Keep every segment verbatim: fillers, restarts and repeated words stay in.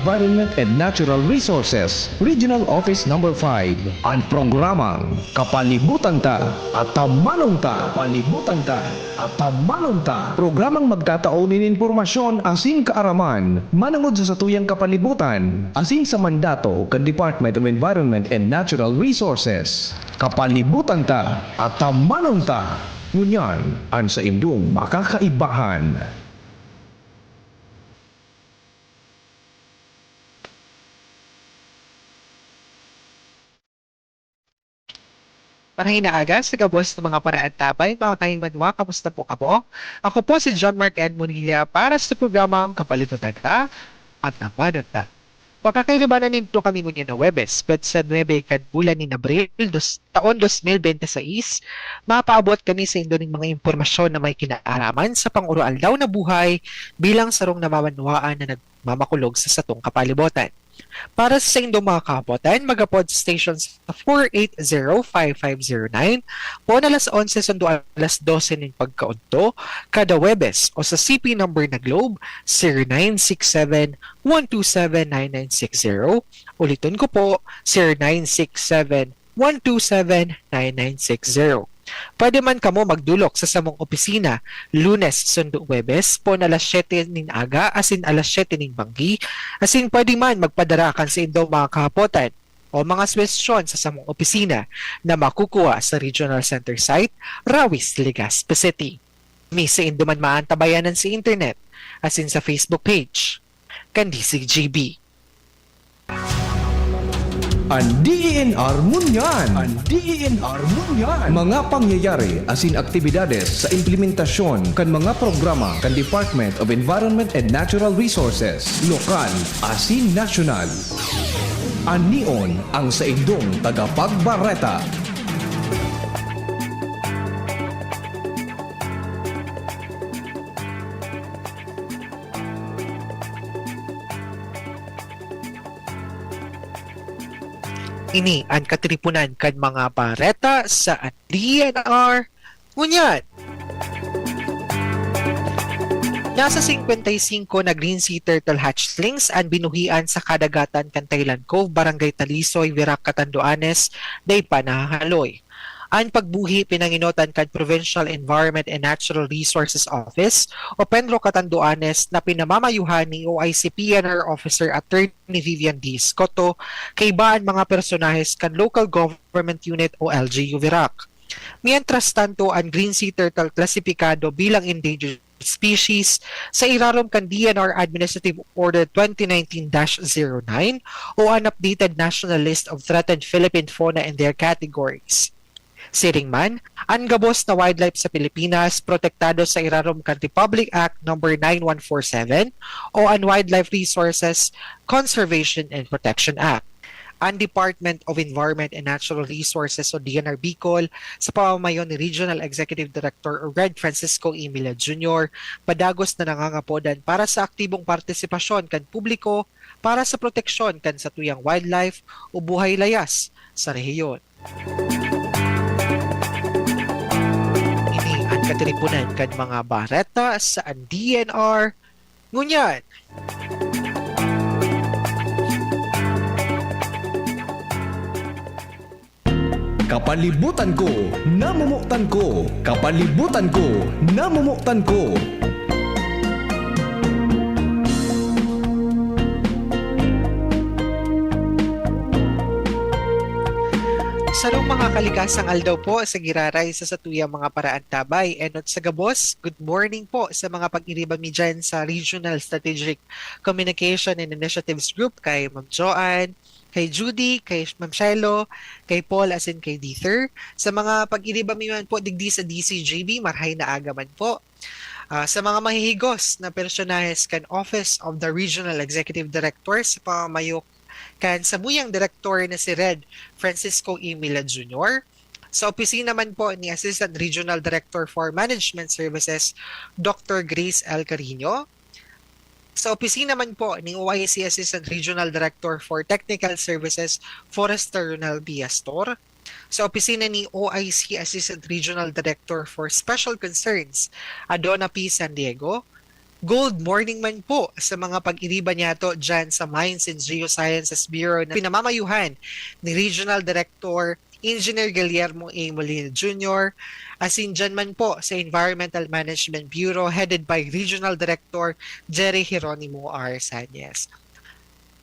Environment and Natural Resources, Regional Office Number five. An programang Kapalibutan Ta, Atamanon Ta. Kapalibutan Ta, Atamanon Ta. Programang magtatao nin impormasyon asin kaaraman manongod sa satuyang kapalibutan asin sa mandato kan Department of Environment and Natural Resources. Kapalibutan Ta, Atamanon Ta. Ngunyan, an saindong makakaibahan. Marhay na aga sa gabos na mga paraantabay, mga kahimanwa, kamusta po kamo? Ako po si John Mark N. Munilla para sa programang Kapalibutan Ta, Atamanon Ta. Pakakailabanan ninto kami ngunyan na Huwebes, petsa nuebe kan bulan nin Abril, dos, taon dos mil bente seis. Mapaabot kami saindo nin mga impormasyon na may kinaaraman sa pang-aroaldaw na buhay bilang sarong namamanwaan na nagmamakulog sa satong kapalibotan. Para sa saindong mga kahapotan, mag-apod sa station sa four eight zero five five zero nine, poon alas onse sundo alas dose nin pagkaodto, kada Huwebes, o sa C P number na Globe, zero nine six seven one two seven nine nine six zero. Uliton ko po, zero nine six seven one two seven nine nine six zero. Pwede man kamo magdolok sa samong opisina, Lunes sundo Huwebes, poon alas siyete nin aga asin alas siyete nin banggi, asin pwede man magpadara kan saindong mga kahapotan o mga suhestyon sa samong opisina na makukuha sa Regional Center Site, Rawis, Legazpi City. Kami saindo man maantabayanan sa internet asin sa Facebook page kan D C G B. An D E N R ngunyan. An D E N R ngunyan. Mga pangyayari asin aktibidades sa implementasyon kan mga programa kan Department of Environment and Natural Resources, lokal asin nasyonal. An Nion, ang saindong tagapagbareta. Ini an katiriponan kan mga bareta sa D E N R ngunyan. Nasa singkwenta y singko na green sea turtle hatchlings an binuhian sa kadagatan kan Thailand Cove, Barangay Talisoy, Virac, Catanduanes, dai pa nahahaloy. An pagbuhi pinangenotan kan Provincial Environment and Natural Resources Office o PENRO Catanduanes na pinamamayohan ni O I C P N R Officer Attorney Vivian D. Scotto, kaiba an mga personahes kan Local Government Unit o L G U Virac. Mientras tanto, an green sea turtle klasipikado bilang endangered species sa irarom kan D E N R Administrative Order twenty nineteen dash zero nine o an updated National List of Threatened Philippine Fauna and their Categories. Siring man, an gabos na wildlife sa Pilipinas protektado sa irarom kan Republic Act Number nine one four seven o an Wildlife Resources Conservation and Protection Act. An Department of Environment and Natural Resources o D N R Bicol, sa pamamayo ni Regional Executive Director Red Francisco Emila Junior, padagos na nangangapodan para sa aktibong partisipasyon kan publiko para sa proteksyon kan satuyang wildlife o buhay layas sa rehiyon. Ini an katiriponan kan mga bareta sa D N R ngunyan. Kapalibutan ko, namomotan ko. Kapalibutan ko, namomotan ko. Sarong mga kalikasang aldaw po sa giraray sa satuyang mga paraantabay. Enot sa gabos, good morning po sa mga pag-iriba mi dyan sa Regional Strategic Communication and Initiatives Group kay Ma'am Joanne, kay Judy, kay Ma'am Shelo, kay Paul, asin kay Dither. Sa mga pag-iriba mi man po digdi sa D C G B, marhay na aga man po. Ah, sa mga mahihigos na personahes kan Office of the Regional Executive Director sa pamamayo kan samuyang direktor na si Red Francisco Emila Junior, sa opisina man po ni Assistant Regional Director for Management Services, Doctor Grace L. Carino, sa opisina man po ni O I C Assistant Regional Director for Technical Services, Forrester Ronald Biastor, sa opisina ni O I C Assistant Regional Director for Special Concerns, Adona P. San Diego, Good morning man po sa mga pag-iriba niyato dyan sa Mines and Geosciences Bureau na pinamamayuhan ni Regional Director Engineer Guillermo A. Molina Junior, asin dyan man po sa Environmental Management Bureau headed by Regional Director Jerry Jeronimo R. Sanyes.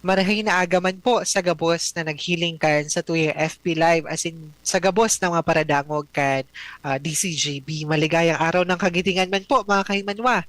Marahay na aga man po sa gabos na naghiling kan satuyang F B Live, asin sa gabos na mga paradangog kan, ah, D C G B. Maligayang araw ng kagitingan man po, mga kahimanwa.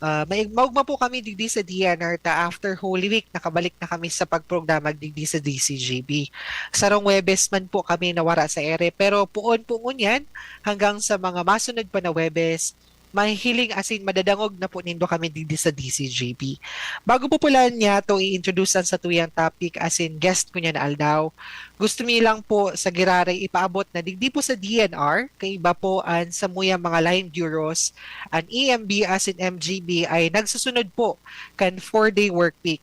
Ah, may maugma po kami digdi sa D N R ta after Holy Week, nakabalik na kami sa pagprograma digdi sa D C G B. Sarong Huwebes man po kami nawara sa ere, pero poon po ngunyan hanggang sa mga masunod pa na Huwebes, mahihiling asin madadangog na po nindo kami digdi sa D C G B. Bago po pala niyato i-introduce an satuyang topic asin guest ko niyan na aldaw, gusto mi lang po sa giraray ipaabot na digdi po sa D N R, kaiba po an samuyang mga line bureaus, an E M B asin M G B ay nagsusunod po kan four-day work week.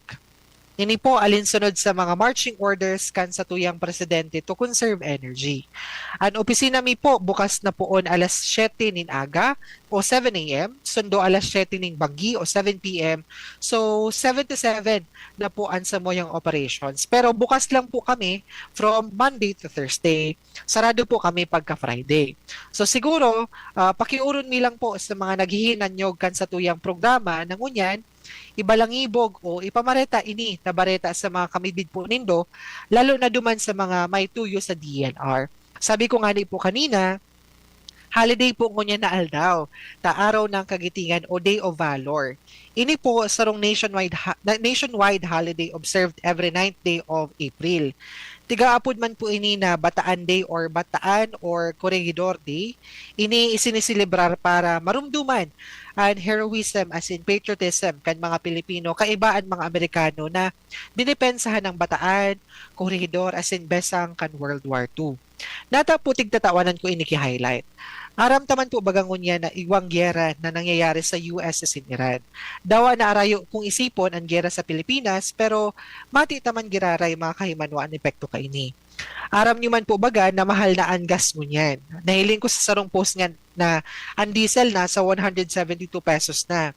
Ini po alinsunod sa mga marching orders kan satuyang presidente to conserve energy. An opisina mi po bukas na poon alas siyete nin aga o seven A M, sundo alas siyete nin banggi o seven P M. So, seven to seven na po an samuyang operations. Pero bukas lang po kami from Monday to Thursday. Sarado po kami pagka Friday. So, siguro, ah, pakiuron mi lang po sa mga naghihinanyog kan satuyang programa na ngunyan, ibalangibog o ipamareta ini na bareta sa mga kamidbid po nindo, lalo na duman sa mga may tuyo sa D N R. Sabi ko ngani po kanina, holiday po ngunyan na aldaw, ta Araw ng Kagitingan o Day of Valor. Ini po sarong nationwide ha-, na-, nationwide holiday observed every ninth day of April. Tigaapod man po ini na Bataan Day or Bataan or Corregidor Day. Ini isiniselebrar para marumduman an heroism asin patriotism kan mga Pilipino kaiba an mga Amerikano na dinepensahan ang Bataan, Corregidor asin Besang kan World War Two. Nata po tigtatawanan ko ini ki-highlight. Aram ta man po baga ngunyan na igwang gyera na nangyayari sa U S asin Iran. Dawa na arayo kung isipon an gyera sa Pilipinas, pero mati ta man giraray, mga kahimanwa, an epekto kaini. Aram niyo man po baga na mahal na an gas ngunyan. Nahiling ko sa sarong post nga na an diesel nasa one hundred seventy two pesos na.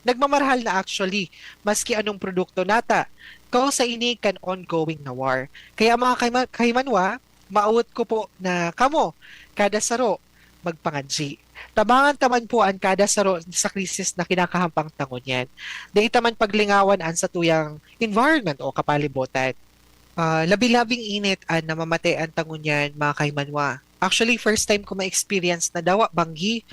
Nagmamarahal na actually, maski anong produkto nata. Kausa ini kan ongoing na war. Kaya mga kahima-, kahimanwa, maawot ko po na kamo, kada saro, magpangadyi. Tabangan ta man po an kada saro sa krisis na kinakahampang ta ngunyan. Dai ta man paglingawan an satuyang environment o kapalibotan. Ah, labi-labing init an namamatean ta ngunyan, mga kahimanwa. Actually, first time ko ma-experience na dawa banggi,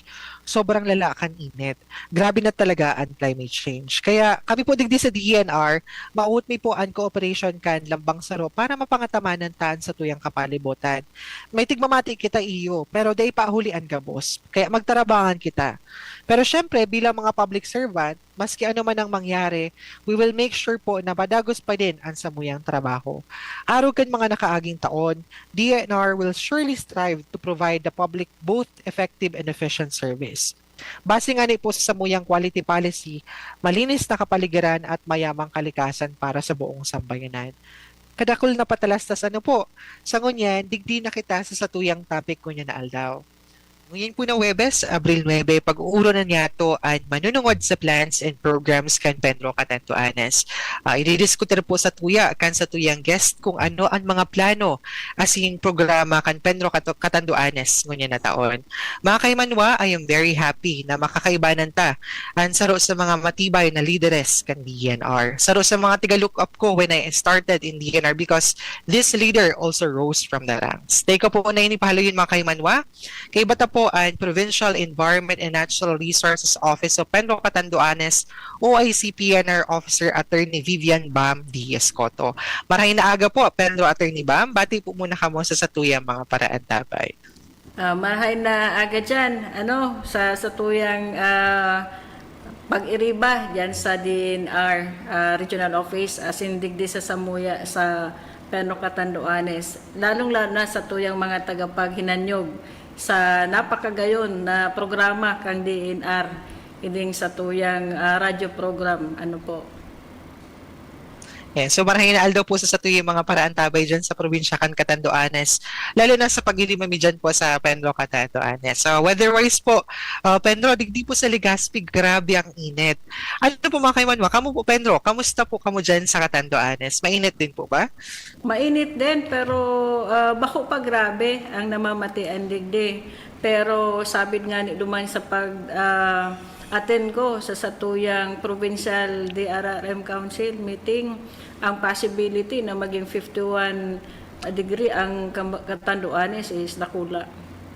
sobrang lala kan init. Grabe na talaga an climate change. Kaya kami po digdi sa D E N R, maawot mi po an cooperation kan lambang saro para mapangatamanan ta an satuyang kapalibotan. May tigmamati kita iyo, pero dai pa huli an gabos. Kaya magtarabangan kita. Pero syempre, bilang mga public servant, maski ano man ang mangyari, we will make sure po na padagos pa din an samuyang trabaho. Arog kan mga nakaaging taon, D E N R will surely strive to provide the public both effective and efficient service. Base ngani po sa samuyang quality policy, malinis na kapaligiran at mayamang kalikasan para sa buong sambayanan. Kadakul na patalastas ano po, sa ngunyan, digdi na kita sa satuyang topic ngunyan na aldaw. Ngunyan po na Huwebes, Abril nuebe, pag-uuranan niyato an manunungod sa plans and programs kan Penro Catanduanes. Ah, ididiskutir po satuya kan satuyang guest kung ano an mga plano asin programa kan Penro Cato-, Catanduanes ngunyan na taon. Mga kahimanwa, I am very happy na makakaibanan ta an saro sa mga matibay na lideres kan D E N R. Saro sa mga tiga-look up ko when I started in D E N R because this leader also rose from the ranks. Dai ko po na ini pahaloyon, mga kahimanwa. Kaiba ta po an Provincial Environment and Natural Resources Office o Penro Catanduanes, O I C P N R Officer Attorney Vivian Bam D. Escoto. Marahay na aga po, Penro Attorney Bam. Bati po muna kamo sa satuyang mga paraantabay. Ah, marahay na aga dyan, ano, sa satuyang, ah, pag-iriba dyan sa D E N R, ah, Regional Office, asin digdi sa samuya, sa Penro Catanduanes, lalong-lalo na satuyang mga tagapaghinanyog sa napakagayon na programa kan D E N R, ining satuyang, ah, radyo program, ano po. Ayan. So, marahay na aldaw po sa satuyang mga paraantabay dyan sa probinsya kan Catanduanes, lalo na sa pag-ilimami dyan po sa Penro, Catanduanes. So, weather-wise po, ah, Penro, digdi po sa Legazpi, grabe ang init. Ano po, mga kaimanwa, kamo po, Penro, kamusta po kamo dyan sa Catanduanes? Mainit din po ba? Mainit din, pero, ah, bako pa grabe ang namamatian digdi. Pero sabid nga ni duman sa pag, ah, attend ko sa satuyang Provincial D R R M Council meeting, ang possibility na maging fifty-one degree ang kam-, Catanduanes is dakula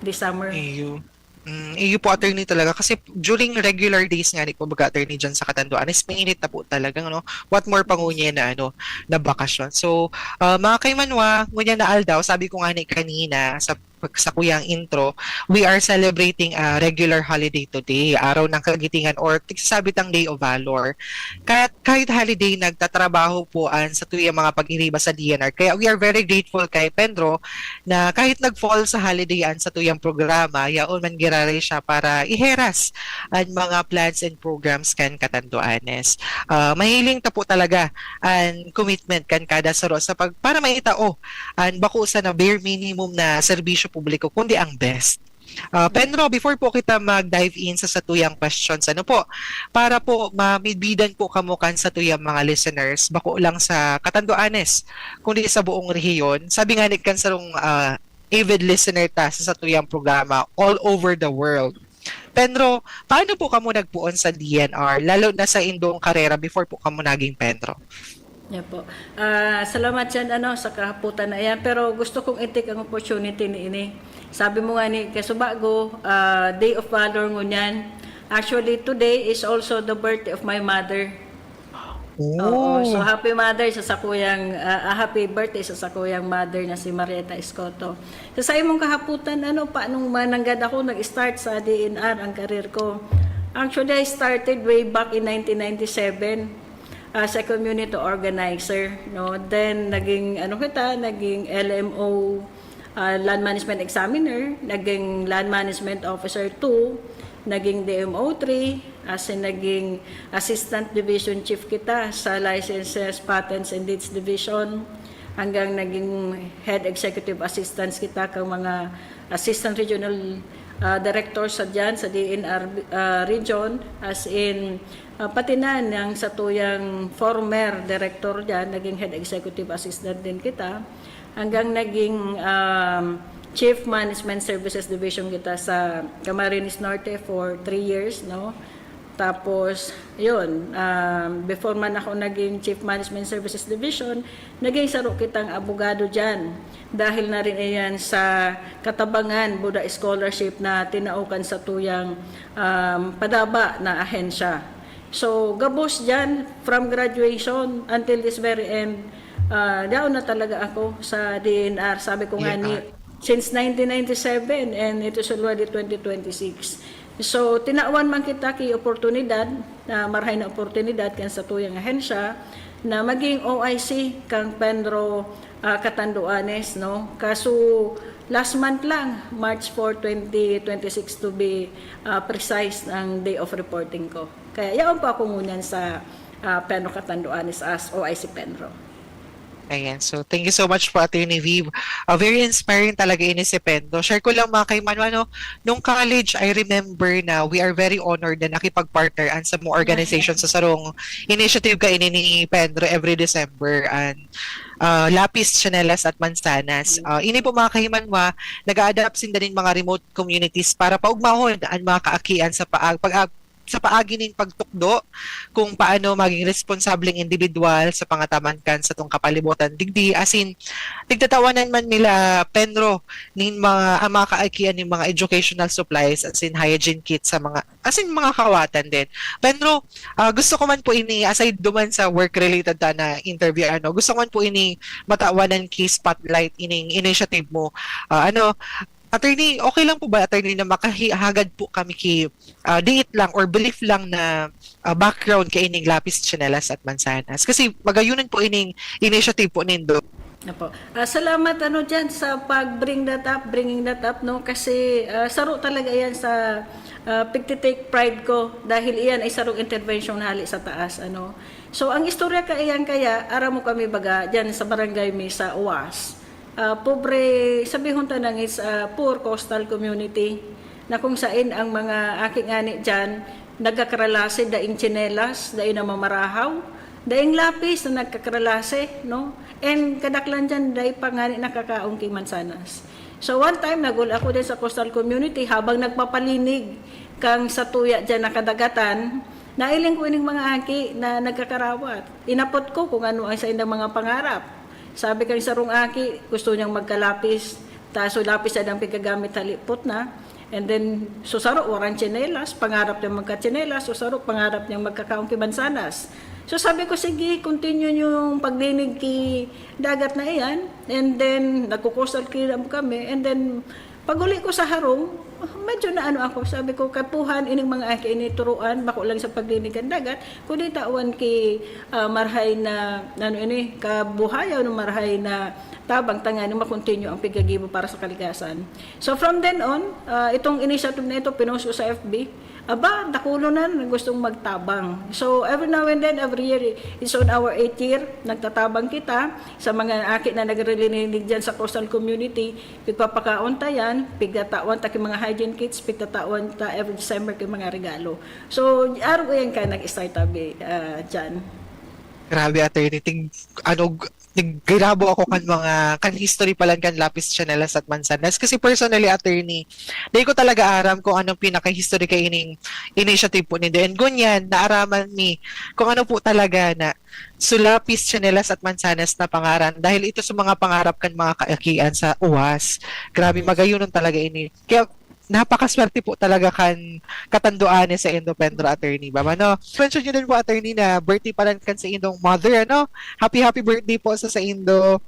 this summer. Iyo. Mm, iyo po, attorney, talaga. Kasi during regular days nga ni po, baga, attorney, dyan sa Catanduanes, mainit na po talaga, no? What more pa ngunyan na, ano, na bakasyon. So, ah, mga kaimanwa, ngunyan na aldaw, sabi ko nga ni kanina, sa pag-, sa kuyang intro, we are celebrating a regular holiday today, Araw ng Kagitingan or tigsasabi tang Day of Valor. Kahit, kahit holiday, nagtatrabaho po an satuyang mga pag-iriba sa D N R. Kaya we are very grateful kay Penro na kahit nag-fall sa holiday an satuyang programa, yaon man giraray siya para iheras an mga plans and programs kan Catanduanes. Ah, mahiling ta po talaga an commitment kan kada saro sa pag-, para maitao an bako sana bare minimum na serbisyo publiko, kundi ang best. Ah, Penro, before po kita mag-dive in sa satuyang questions, ano po, para po mamidbidan po kamo kan satuyang mga listeners, bako lang sa Catanduanes, kundi sa buong rehiyon. Sabi nga ni kan sarong, ah, avid listener ta sa satuyang programa, all over the world. Penro, paano po kamo nagpuon sa D N R, lalo na sa indong karera before po kamo naging Penro? Yan po. Ah, salamat yan, ano, sa kahaputan na yan. Pero gusto kong i-take ang opportunity ni ini. Sabi mo nga ni Kasubago, ah, Day of Valor ngunyan. Actually, today is also the birthday of my mother. Oo. So, happy mother sa sakuyang, ah, ah, happy birthday sa sakuyang mother na si Marieta Escoto. Sa, sa imong kahaputan, ano, paanong mananggad ako, nag-start sa D N R ang career ko? Actually, I started way back in nineteen ninety-seven as a community organizer, no? Then, naging, ano kita, naging L M O, ah, Land Management Examiner, naging Land Management Officer two, naging D M O three, as in naging Assistant Division Chief kita sa Licenses, Patents, and Deeds Division, hanggang naging Head Executive Assistants kita kang mga Assistant Regional, ah, Director sa diyan, sa D N R, ah, region, as in, ah, pati na nang satuyang former director diyan, naging Head Executive Assistant din kita, hanggang naging, um, Chief Management Services Division kita sa Camarines Norte for three years, no? Tapos, yun, um, before man ako naging Chief Management Services Division, naging saro kitang abogado diyan. Dahil na rin iyan sa Katabangan Buddha Scholarship na tinao kan satuyang, um, padaba na ahensya. So, gabos diyan, from graduation until this very end, ah, daon na talaga ako sa D N R. Sabi ko nga ni, since nineteen ninety-seven, and it is already twenty twenty-six. So, tinawan man kita ki oportunidad, na marahay na oportunidad kan satuyang ahensya, na maging O I C kang Penro, ah, Catanduanes, no? Kaso, last month lang, March four, twenty twenty-six, to be, ah, precise, ang day of reporting ko. Kaya yaon pa ako ngunyan sa, ah, Penro Catanduanes as O I C Penro. Ayan. So, thank you so much po, Attorney Viv. Ah, very inspiring talaga ini si Penro. Share ko lang, mga kaimanwa, no? Nung college, I remember na we are very honored na nakipag-partner an sa mga organization sa sarong initiative kaini ni Penro every December, an, ah, Lapis, Chanelas at Mansanas. Ah, ini po, mga kaimanwa, nag-a-adapt sinda nin mga remote communities para paugmahon an mga kaakian sa paag-, pag-, sa paagi nin pagtukdo kung paano maging responsableng indibidwal sa pangataman kan satong kapalibutan digdi. As in, tigtatawanan man nila Penro nin mga, ang mga kaakian nin mga educational supplies, as in hygiene kits sa mga, as in mga kawatan din. Penro, ah, gusto ko man po ini, aside duman sa work-related ta na interview, ano, gusto ko man po ini matawanan ki spotlight ining initiative mo. Ah, ano, Attorney, okay lang po ba, Attorney, na makahagad po kami ki, ah, diit lang or brief lang na, ah, background kaining Lapis, Chanelas at Mansanas? Kasi magayunan po ining initiative po nindo. Apo. Ah, salamat, ano, dyan sa pag-bring that up, bringing that up, no? Kasi, ah, saro talaga yan sa, ah, pagtitake pride ko dahil iyan ay sarong intervention hali sa taas, ano? So, ang istorya kaiyan kaya, aram mo kami baga, dyan sa barangay mi sa Uwas. Ah, pobre, sabihon ta nang is a poor coastal community na kung sain ang mga aki ngani dyan, nagkakaralase, daing tsinelas, daing namamarahaw, daing lapis na nagkakaralase, no? And kadaklan dyan, dai pa ngani nakakaon ki mansanas. So, one time, nagul ako din sa coastal community, habang nagpapalinig kang sa tuya dyan na kadagatan, nailing ko ining mga aki na nagkakarawat. Inapot ko kung ano ang saindang mga pangarap. Sabi kang sarong aki, gusto niyang magkalapis. Ta, so lapis na ang pigagamit halipot na. And then, so saro, waran tsinelas, pangarap niya magkatsinelas, so saro, pangarap niyang magkakaon ki mansanas. So sabi ko, sige, continue yung paglinig ki dagat na iyan. And then, nagkukusal kiram kami. And then, pag-uli ko sa harong, medyo na ano ako. Sabi ko, kapuhan, ining mga aki ini turuan, bako lang sa paglinig kan dagat, kundi tawan ki, ah, marhay na, ano ini, kabuhayan, no, marhay na tabang tanganing makontinyo ang pigkagibo para sa kalikasan. So from then on, ah, itong initiative na ito, pinost ko sa F B. Aba, dakulo na ang gustong magtabang. So every now and then, every year, it's on our eighth year, nagtatabang kita sa mga aki na nagrilinig dyan sa coastal community. Pigpapakaon ta yan, pigtatawan ta ki mga hygiene kits, pigtatawan ta every December ki mga regalo. So, arog yan ka nag-start tabi, ah, dyan. Grabe, attorney. Ting, ano, g- tig-, girabo ako kan mga, kan history pa lang kan lapis, tsinelas at mansanas. Kasi personally, attorney, di ko talaga aram kung anong pinaka-history kay ining initiative po nindo. And ngunyan, naaraman mi kung ano po talaga na so lapis, tsinelas at mansanas na pangaran dahil ito sa mga pangarap kan mga kaakian sa Uwas. Grabe, magayonon talaga ini. Kaya napakaswerte po talaga kan katanduan ni saindo, Pedro, attorney ba? Ano, mention nyo din po, attorney, na birthday pa lang kan saindong mother, ano? Happy, happy birthday po sa saindo.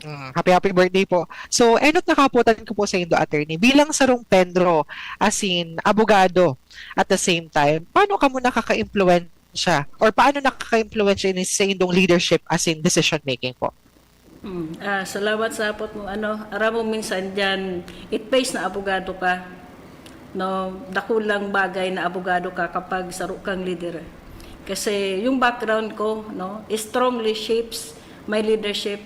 Mm, happy, happy birthday po. So, enot na kaputan ko po saindo, attorney. Bilang sarong Pedro, as in, abogado, at the same time, paano kamo nakaka-impluwensya? Or paano nakaka-impluwensya ini saindong leadership as in decision making po? Hmm. Ah, salamat sa apot mo. Ano, aram mo minsan dyan, it pays na abogado ka. No, dakulang bagay na abogado ka kapag saro kang leader. Kasi yung background ko, no, strongly shapes my leadership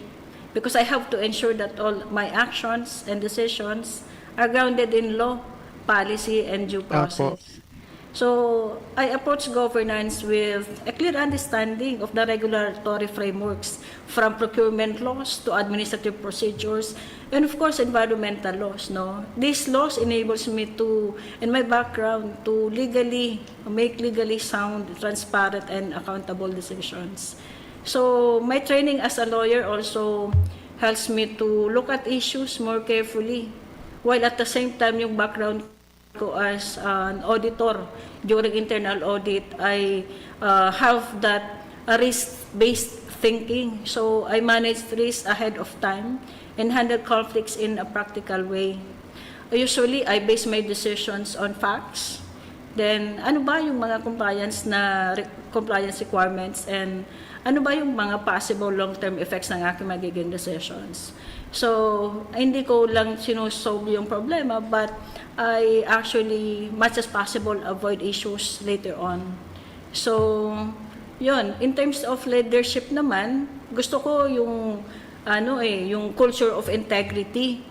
because I have to ensure that all my actions and decisions are grounded in law, policy, and due Opo. process. So, I approach governance with a clear understanding of the regulatory frameworks, from procurement laws to administrative procedures, and of course, environmental laws. No, these laws enables me to, in my background, to legally make legally sound, transparent, and accountable decisions. So, my training as a lawyer also helps me to look at issues more carefully, while at the same time, yung background ko as an auditor during internal audit, I, uh, have that, uh, risk-based thinking. So I manage risk ahead of time and handle conflicts in a practical way. Usually, I base my decisions on facts. Then, ano ba yung mga compliance na re- compliance requirements and ano ba yung mga possible long-term effects ng aking magiging decisions? So, hindi ko lang sinusolve yung problema, but I actually, much as possible, avoid issues later on. So, yun, in terms of leadership naman, gusto ko yung, ano eh, yung culture of integrity.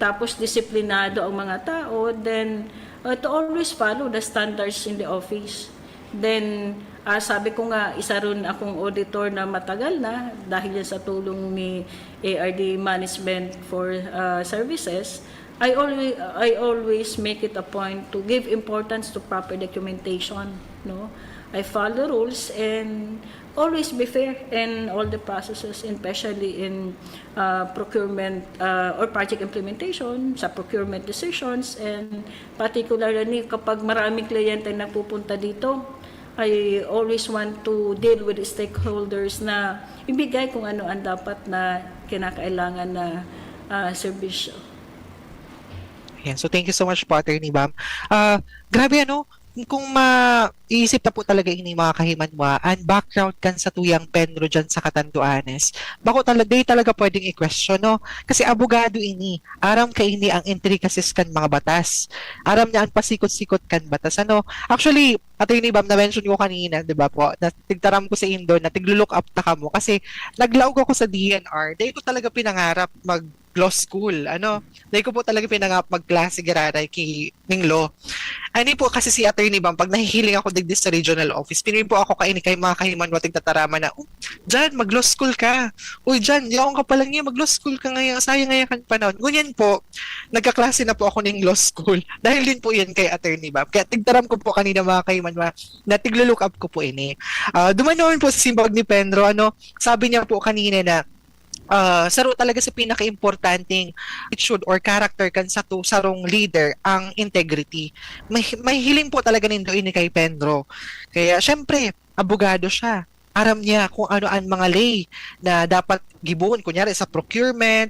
Tapos, disiplinado ang mga tao. Then, uh, to always follow the standards in the office. Then, ah, sabi ko nga, isa rin akong auditor na matagal na dahil yan sa tulong ni A R D Management for, ah, Services. I always, I always make it a point to give importance to proper documentation, no? I follow rules and always be fair in all the processes, especially in, ah, procurement, ah, or project implementation, sa procurement decisions, and particularly kapag maraming kliyente nagpupunta dito, I always want to deal with stakeholders na ibigay kung ano ang dapat na kinakailangan na, ah, serbisyo. Ayan. So, thank you so much po, Attorney Bam. Ah, grabe, ano, kung maiisip ta po talaga ini, mga kahimanwa, an background kan satuyang Penro diyan sa Catanduanes, bako tala-, di talaga pwedeng i-question, no? Kasi abogado ini, aram kaini ang intricacies kan mga batas. Aram niya an pasikot-sikot kan batas, ano? Actually, Attorney Bam, na-mention ko kanina, di ba po, na tigtaram ko sa indo na tiglo-look up ta kamo kasi naglaog ako sa D N R. Dai ko talaga pinangarap mag law school, ano? Dai ko po talaga pinangarap magklase giraray ki ning law. Ani po kasi si Attorney Bam, pag nahihiling ako digdi sa regional office, pinuwi po ako kaini kay mga kahimanwa tigtataraman na, "Oh, Jan, mag-law school ka. Uy, Jan, yaon ka pa lang niya, mag-law school ka ngayon. Sayang ngayon kan panahon." Ngunyan po, nagkaklase na po ako ning law school. Dahil din po yan kay Attorney Bam. Kaya tigtaram ko po kanina, mga kahimanwa, na tiglo-look up ko po ini. Ah, duman naman po sa simbag ni Penro, ano, sabi niya po kanina na, ah, saro talaga sa pinakaimportanteng attitude or character kan sato-, sarong leader ang integrity. May, mahihiling po talaga nindo ini kay Penro. Kaya, syempre, abogado siya. Aram niya kung ano ang mga ley na dapat gibohon, kunyari sa procurement,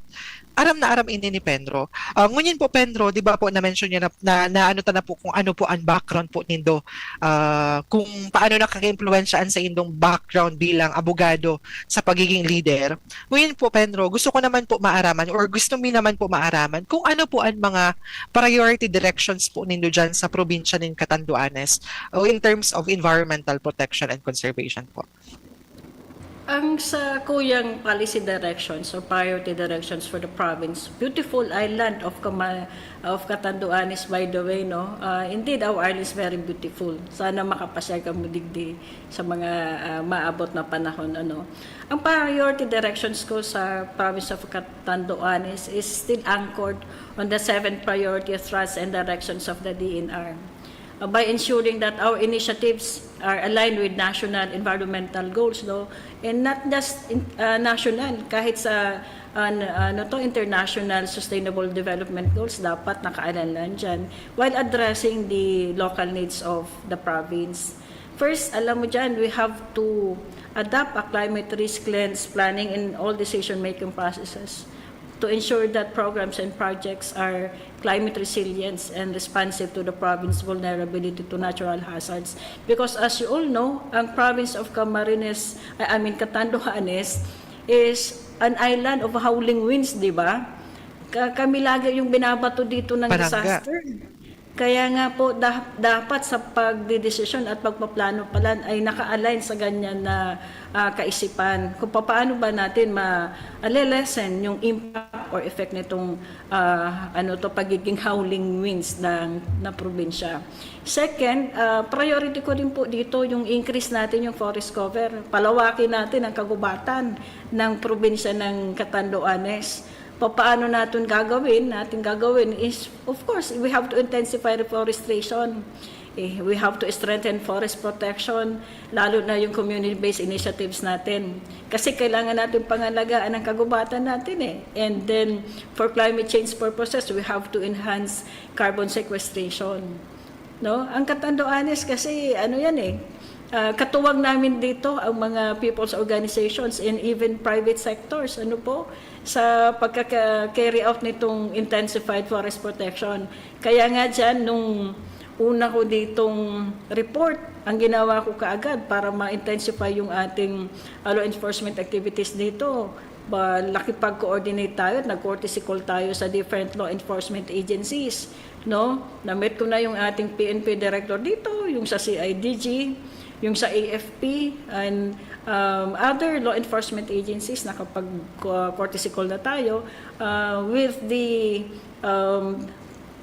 aram na aram ini ni Penro. Ah, ngunyan po, Penro, di ba po, na-mention niya na, na, na ano ta na po kung ano po ang background po nindo, ah, kung paano nakaka-impluwensya an saindong background bilang abogado sa pagiging leader. Ngunyan po, Penro, gusto ko naman po maaraman or gusto mi naman po maaraman kung ano po ang mga priority directions po nindo dyan sa probinsya nin Catanduanes o in terms of environmental protection and conservation po. Ang sa kuyang policy directions or priority directions for the province, beautiful island of Kama-, of Catanduanes, by the way, no? Ah, indeed, our island is very beautiful. Sana makapasyal kamo digdi sa mga, ah, maabot na panahon, ano. Ang priority directions ko sa province of Catanduanes is still anchored on the seven priority thrusts and directions of the D N R. Uh, by ensuring that our initiatives are aligned with national environmental goals, no? And not just in, uh, national, kahit sa, uh, n-, ano to, international sustainable development goals, dapat naka-align lang dyan, while addressing the local needs of the province. First, alam mo dyan, we have to adopt a climate risk lens planning in all decision-making processes to ensure that programs and projects are climate resilient and responsive to the province vulnerability to natural hazards. Because as you all know, ang province of Camarines, I, I mean, Catanduanes is an island of howling winds, di ba? Ka-, kami lagi yung binabato dito ng Palangga. Disaster. Kaya nga po, dah-, dapat sa pagdedesisyon at pagpaplano pa lang ay naka-align sa ganyan na, ah, kaisipan. Kung papaano ba natin ma-, ale-lessen yung impact or effect nitong, ah, ano to, pagiging howling winds ng, ng probinsya. Second, ah, priority ko din po dito yung increase natin yung forest cover. Palawakin natin ang kagubatan ng probinsya ng Catanduanes. Papaano natin gagawin? Natin gagawin is, of course, we have to intensify reforestation. Eh, we have to strengthen forest protection, lalo na yung community-based initiatives natin. Kasi kailangan natin pangalagaan ang kagubatan natin eh. And then, for climate change purposes, we have to enhance carbon sequestration. No? Ang Catanduanes kasi, ano yan eh, ah, katuwang namin dito ang mga people's organizations and even private sectors, ano po, sa pagka-carry out nitong intensified forest protection. Kaya nga dyan, nung una ko ditong report, ang ginawa ko kaagad para ma-intensify yung ating, ah, law enforcement activities dito, ba, nakipag-coordinate tayo at nag-courtesy call tayo sa different law enforcement agencies, no? Na-meet ko na yung ating P N P director dito, yung sa C I D G, yung sa A F P, and, um, other law enforcement agencies, nakapag-, uh, courtesy call na tayo, uh, with the, um,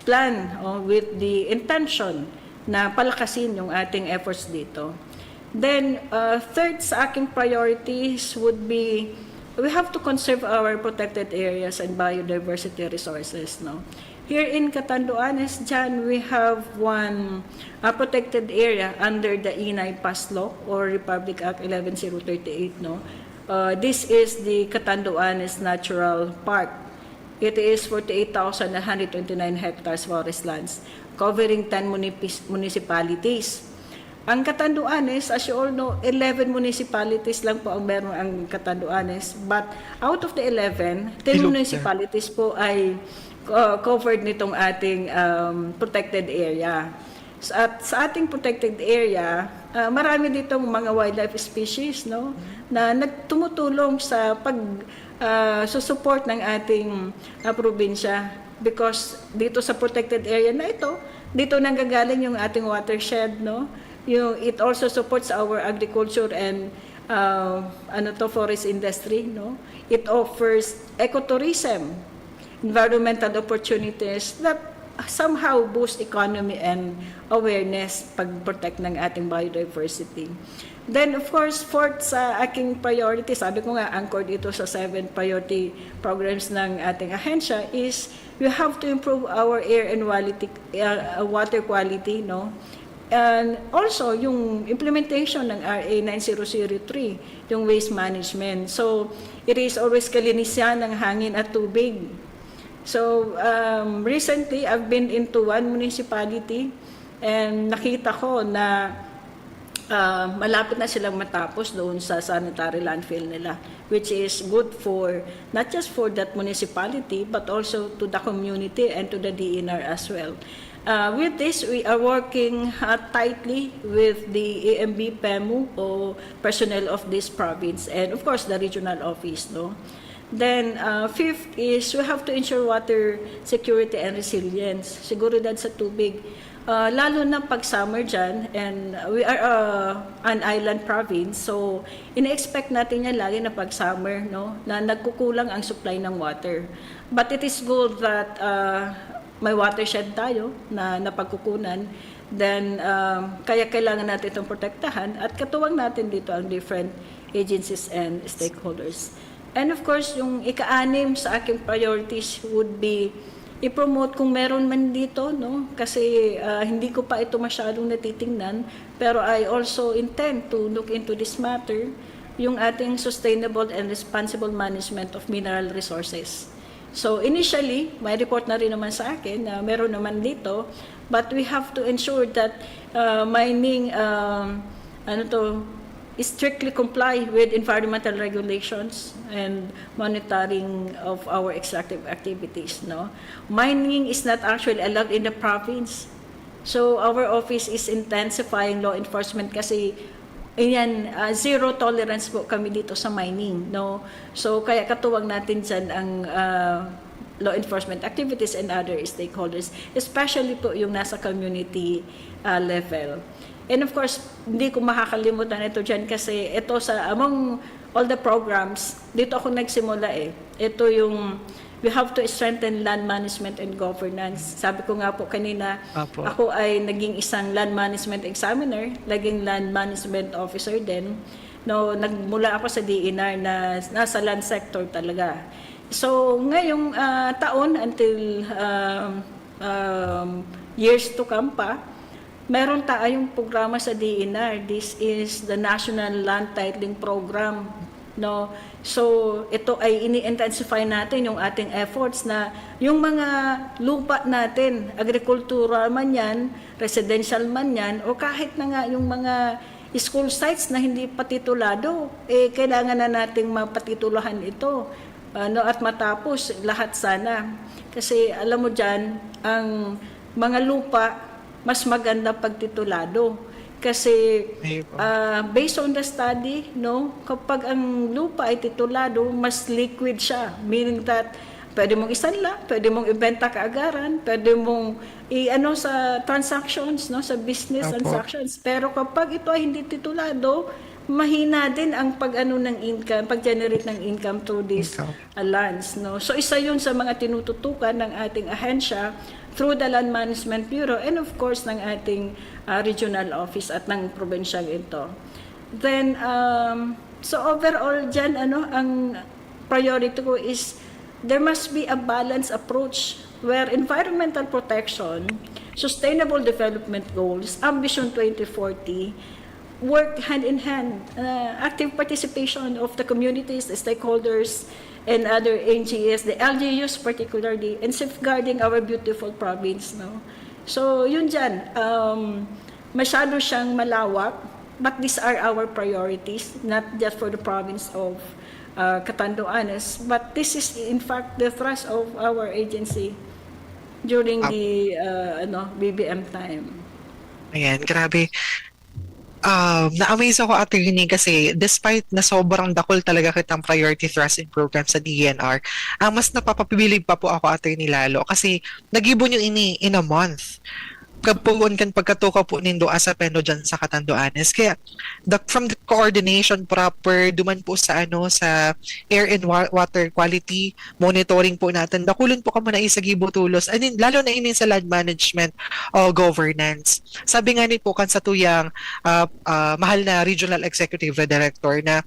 plan, o with the intention na palakasin yung ating efforts dito. Then, uh, third sa aking priorities would be, we have to conserve our protected areas and biodiversity resources, no? Here in Catanduanes, dyan, we have one, uh, protected area under the Inay Pass Law or Republic Act eleven zero thirty-eight, no? Uh, this is the Catanduanes Natural Park. It is forty-eight thousand one hundred twenty-nine hectares forest lands, covering ten munipis-, municipalities. Ang Catanduanes, as you all know, eleven municipalities lang po ang meron ang Catanduanes. But out of the eleven, ten Bilog na. municipalities po ay, uh, covered nitong ating, um, protected area. At sa ating protected area, ah, marami ditong mga wildlife species, no, na nagtumutulong sa pag, ah, susupport ng ating, ah, probinsya. Because dito sa protected area na ito, dito nanggagaling yung ating watershed, no? Yung, it also supports our agriculture and, ah, ano to, forest industry, no? It offers ecotourism, environmental opportunities that somehow boost economy and awareness pag-protect ng ating biodiversity. Then, of course, fourth sa aking priority, sabi ko nga, anchored ito sa seven priority programs ng ating ahensya, is we have to improve our air and quality, uh, water quality, no? And also, yung implementation ng R A nine zero zero three, yung waste management. So, it is always kalinisan ng hangin at tubig. So, um, recently, I've been into one municipality and nakita ko na, ah, malapit na silang matapos doon sa sanitary landfill nila, which is good for, not just for that municipality, but also to the community and to the D N R as well. Uh, with this, we are working, uh, tightly with the A M B PEMU o personnel of this province and, of course, the regional office, no? Then, uh, fifth is we have to ensure water security and resilience, seguridad sa tubig. Uh, lalo na pag summer dyan, and we are, uh, an island province, so ini-expect natin yan lagi na pag summer, no, na nagkukulang ang supply ng water. But it is good that, uh, may watershed tayo na napagkukunan, then, um, kaya kailangan natin itong protektahan at katuwang natin dito ang different agencies and stakeholders. And of course, yung ika-anim sa aking priorities would be i-promote kung meron man dito, no? Kasi, ah, hindi ko pa ito masyadong natitingnan, pero I also intend to look into this matter, yung ating sustainable and responsible management of mineral resources. So, initially, may report na rin naman sa akin na meron naman dito, but we have to ensure that, ah, mining, um, ano to, strictly comply with environmental regulations and monitoring of our extractive activities, no? Mining is not actually allowed in the province. So, our office is intensifying law enforcement kasi, ayan, ah, zero tolerance po kami dito sa mining, no? So, kaya katuwang natin dyan ang, ah, law enforcement activities and other stakeholders, especially po yung nasa community, ah, level. And of course, hindi ko makakalimutan ito dyan kasi ito sa, among all the programs, dito ako nagsimula eh. Ito yung, we have to strengthen land management and governance. Sabi ko nga po kanina, Apo. ako ay naging isang land management examiner, naging land management officer din. No, nagmula ako sa D N R na nasa land sector talaga. So, ngayong, ah, taon until, um, um, years to come pa, meron tayong programa sa D N R. This is the National Land Titling Program, no? So, ito ay ini-intensify natin yung ating efforts na yung mga lupa natin, agrikultura man yan, residential man yan, o kahit na nga yung mga school sites na hindi pa titulado, eh, kailangan na nating mapatitulahan ito, ano, at matapos lahat sana. Kasi alam mo diyan, ang mga lupa mas maganda pag titulado. Kasi, Ayun po. Ah, based on the study, no, kapag ang lupa ay titulado, mas liquid siya. Meaning that, pwede mong isanla, pwede mong ibenta kaagaran, pwede mong i-ano sa transactions, no, sa business Opo. Transactions. Pero kapag ito ay hindi titulado, mahina din ang pag-ano ng income, pag-generate ng income through this Income. Ah, lands, no? So, isa yun sa mga tinututukan ng ating ahensya through the Land Management Bureau and of course ng ating, ah, regional office at ng probinsyang ito. Then, um, so overall dyan, ano, ang priority ko is there must be a balanced approach where environmental protection, sustainable development goals, Ambition twenty forty, work hand in hand. Uh, active participation of the communities, the stakeholders, and other N G Os, the L G Us particularly, and safeguarding our beautiful province, no? So, yun dyan. Um, masyado siyang malawak, but these are our priorities, not just for the province of, uh, Catanduanes, but this is in fact the thrust of our agency during Ap- the, uh, ano, B B M time. Ayan, grabe. Um, na-amaze ako, attorney, kasi despite na sobrang dakul talaga kitang priority thrust and program sa D E N R, ang mas napapabilib pa po ako, attorney, lalo, kasi nagibo nyo ini in a month. Kapuon kan pagkatukaw po nindo as a PENRO dyan sa Catanduanes. Kaya, the, from the coordination proper, duman po sa, ano, sa air and wa-, water quality monitoring po natin, dakulon po kamo na isa gibo tolos. And then, lalo na ini sa land management o governance. Sabi nga ni po kan satuyang, ah, ah, mahal na regional executive director na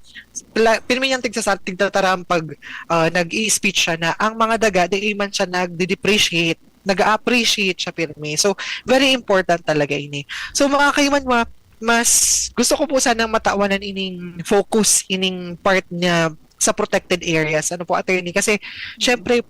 pla-, pirmi niyang tigsasa-, tigtataram pag, ah, nag-i-speech siya na ang mga daga, di man siya nagde-depreciate, nag-a-appreciate siya pirmi. So, very important talaga ini. So, mga kaimanwa, mas gusto ko po sanang matawanan ining focus, ining part niya sa protected areas. Ano po, attorney? Kasi, syempre,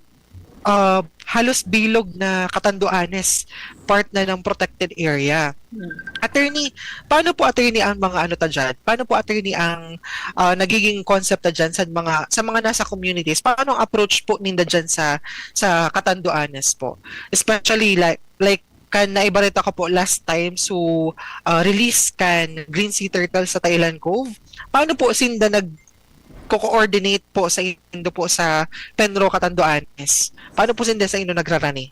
ah, halos bilog na Catanduanes, part na ng protected area. Hmm. Attorney, paano po, attorney, ang mga ano ta dyan? Paano po, attorney, ang, ah, nagiging concept ta dyan sa mga, sa mga nasa communities? Paano ang approach po ninda dyan sa, sa Catanduanes po? Especially like, like, kan naibareta ko po last time, so, ah, release kan green sea turtle sa Thailand Cove. Paano po sinda nagko-coordinate po sa indo po sa PENRO Catanduanes? Paano po sinda sa indo nagrarani?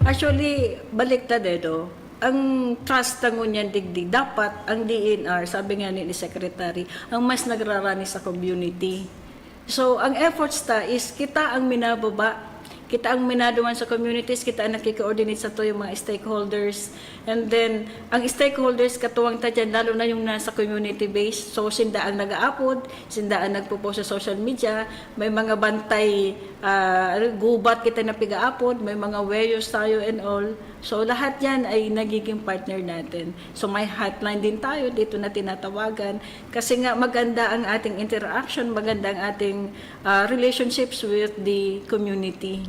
Actually, baliktad eh, no? Ang trust ta ngunyan digdi, dapat ang D E N R, sabi nga ni, ni Secretary, ang mas nagrarani sa community. So, ang efforts ta is kita ang minababa, kita ang minaduman sa communities, kita ang nakiki-coordinate sa tuyang mga stakeholders. And then, ang stakeholders, katuwang ta dyan, lalo na yung nasa community base. So, sinda ang nag-aapod, sinda ang nagpo-post sa social media, may mga bantay, ah, gubat kita na piga-apod, may mga warriors tayo and all. So, lahat yan ay nagiging partner natin. So, may hotline din tayo, dito na tinatawagan. Kasi nga, maganda ang ating interaction, maganda ang ating, ah, relationships with the community.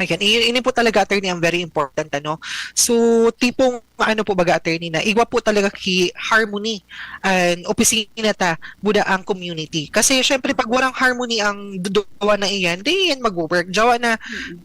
Ayan, i-, ini po talaga, attorney, ang very important, ano. So, tipong, ano po baga, attorney, na igwa po talaga ki harmony and opisina ta, buda ang community. Kasi, syempre, pag warang harmony ang duduwa na iyan, di yan mag-work. Jawa na,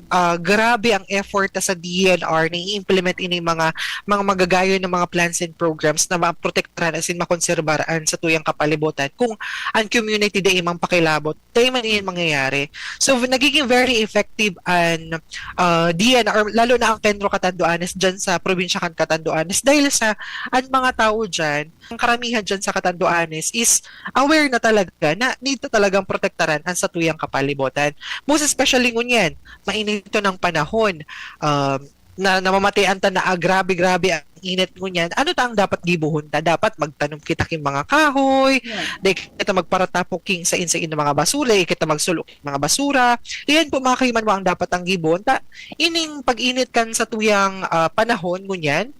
ah, grabe ang effort ta sa D E N R na i-implement ini mga, mga magagayon na mga plans and programs na maprotektaran as in makonserbaran sa tuyang kapalibutan kung ang community di imang pakilabot. Tayo man iyan mangyayari. So, nagiging very effective an, ah, D E N R, lalo na ang PENRO Catanduanes dyan sa probinsya kan Catanduanes. Dahil sa, ang mga tao dyan, ang karamihan dyan sa Catanduanes is aware na talaga na need na talagang protektaran ang satuyang kapalibutan. Most especially ngunyan, mainit to ng panahon, um, na namamatian ta na, ah, grabe-grabe ang init ngunyan. Ano ta ang dapat gibohon ta? Dapat magtanom kita king mga kahoy, Yeah. di kita magparatapok king sain-sain na mga basura, di kita magsulo king mga basura. Iyan po, mga kaimanwa, ang dapat ang gibohon ta. Ining pag-init kan satuyang, ah, panahon ngunyan,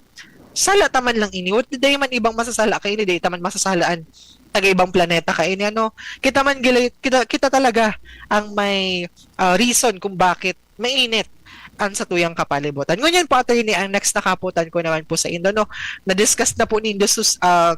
sala ta man lang ini. What, di man ibang masasala kaini, di ta man masasala an taga-ibang planeta kaini, ano? Kita man gila-, kita, kita talaga ang may, ah, reason kung bakit mainit ang satuyang kapalibutan. Ngunyan po, attorney, ang next na kapotan ko naman po sa indo, no? Na-discuss na po nindo sus-, ah,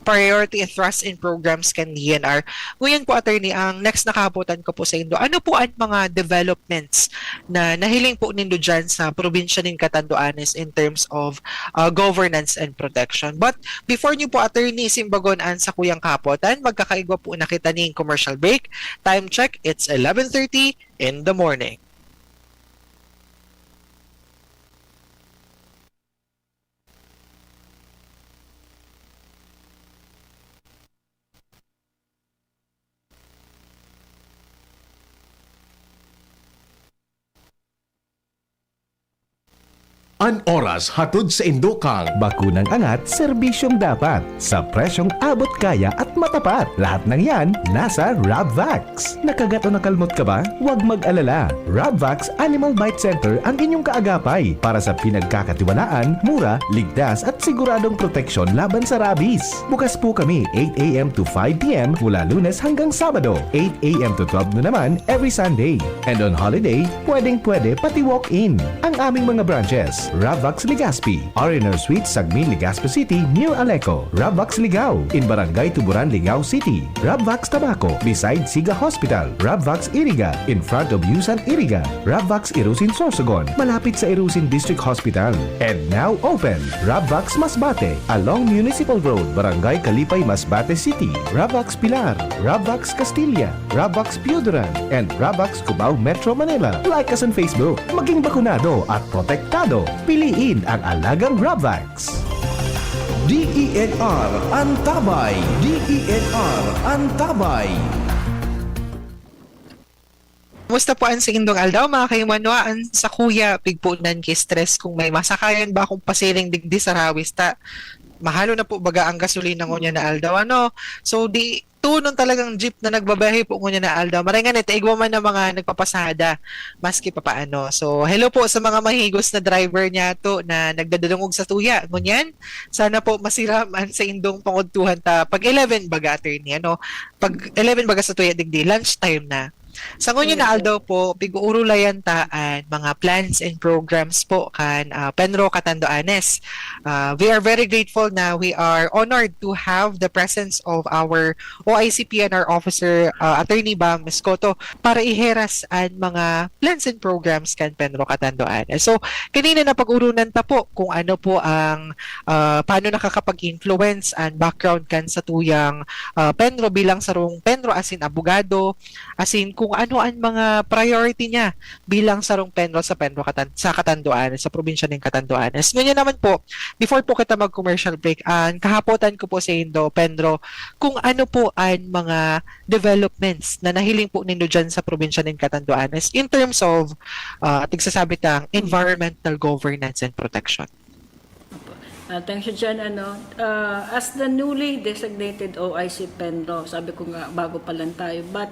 priority and thrust in programs kan D E N R. Ngunyan po, attorney, ang next na kapotan ko po sa indo, ano po ang mga developments na nahiling po nindo dyan sa probinsya nin Catanduanes in terms of, ah, governance and protection? But before niyo po, attorney, simbagon ang sakuyang kapotan, magkakaigwa po na kita ning commercial break. Time check, it's eleven thirty in the morning. An oras hatod sa indo kan Bakunang Angat, serbisyong dapat, sa presyong abot-kaya at matapat. Lahat ng yan nasa Rabvax. Nakagat o nakalmot ka ba? Huwag mag-alala. Rabvax Animal Bite Center ang inyong kaagapay para sa pinagkakatiwalaan, mura, ligtas at siguradong proteksyon laban sa rabies. Bukas po kami eight a.m. to five p.m. mula Lunes hanggang Sabado, eight a.m. to twelve noon naman every Sunday. And on holiday, pwedeng-pwede pati walk-in. Ang aming mga branches, Ravvax Legazpi, R and R Suite, Sagmin, Legazpi City, near Aleco. Ravvax Ligao, in Barangay Tuburan, Ligao City. Ravvax Tabaco, beside Siga Hospital. Ravvax Iriga, in front of Yusan Iriga. Ravvax Irusin Sorsogon, malapit sa Irusin District Hospital. And now open, Ravvax Masbate, along Municipal Road, Barangay Kalipay, Masbate City. Ravvax Pilar, Ravvax Castilla, Ravvax Pioduran, and Ravvax Cubao, Metro Manila. Like us on Facebook. Maging bakunado at protektado. Piliin ang alagang Ravvax. D E N R Antabay. D E N R Antabay. Kumusta po an saindong aldaw, mga kaimanwa? An sakuya, pigpunan ki stress kung may masakayan ba akong pasiring digdi sa Rawis ta mahalo na po baga ang gasolina ngunyan na aldaw, ano? So, di, tunon talagang jeep na nagbabiyahe po ngunyan na aldaw. Maray ngani ta igwa man na mga nagpapasada, maski papaano. So, hello po sa mga mahigos na driver niyato na nagdadadangog sa tuya ngunyan. Sana po masiram an saindong pangudtuhan ta pag eleven baga, attorney, ano? Pag eleven baga sa tuya digdi, lunch time na. Sa ngunyan na aldaw po, pig-uurulayan ta an mga plans and programs po kan, ah, Penro Catanduanes. Ah, we are very grateful na we are honored to have the presence of our O I C P N R officer, ah, Attorney Bam Escoto, para iheras an mga plans and programs kan Penro Catanduanes. So, kanina napag-urunan ta po kung ano po ang, ah, paano nakakapag-influence an background kan satuyang, ah, Penro bilang sarong Penro asin abogado, asin kung ano an mga priority niya bilang sarong Penro sa Penro Catan-, sa Catanduanes, sa probinsya nin Catanduanes. Ngunyan naman po, before po kita mag-commercial break, an kahapotan ko po saindo, Penro, kung ano po an mga developments na nahiling po nindo diyan sa probinsya nin Catanduanes in terms of, ah, tigsasabi tang environmental governance and protection. Opo. Ah, thank you, Jen. Ano, ah, as the newly designated O I C Penro, sabi ko nga, bago pa lang tayo, but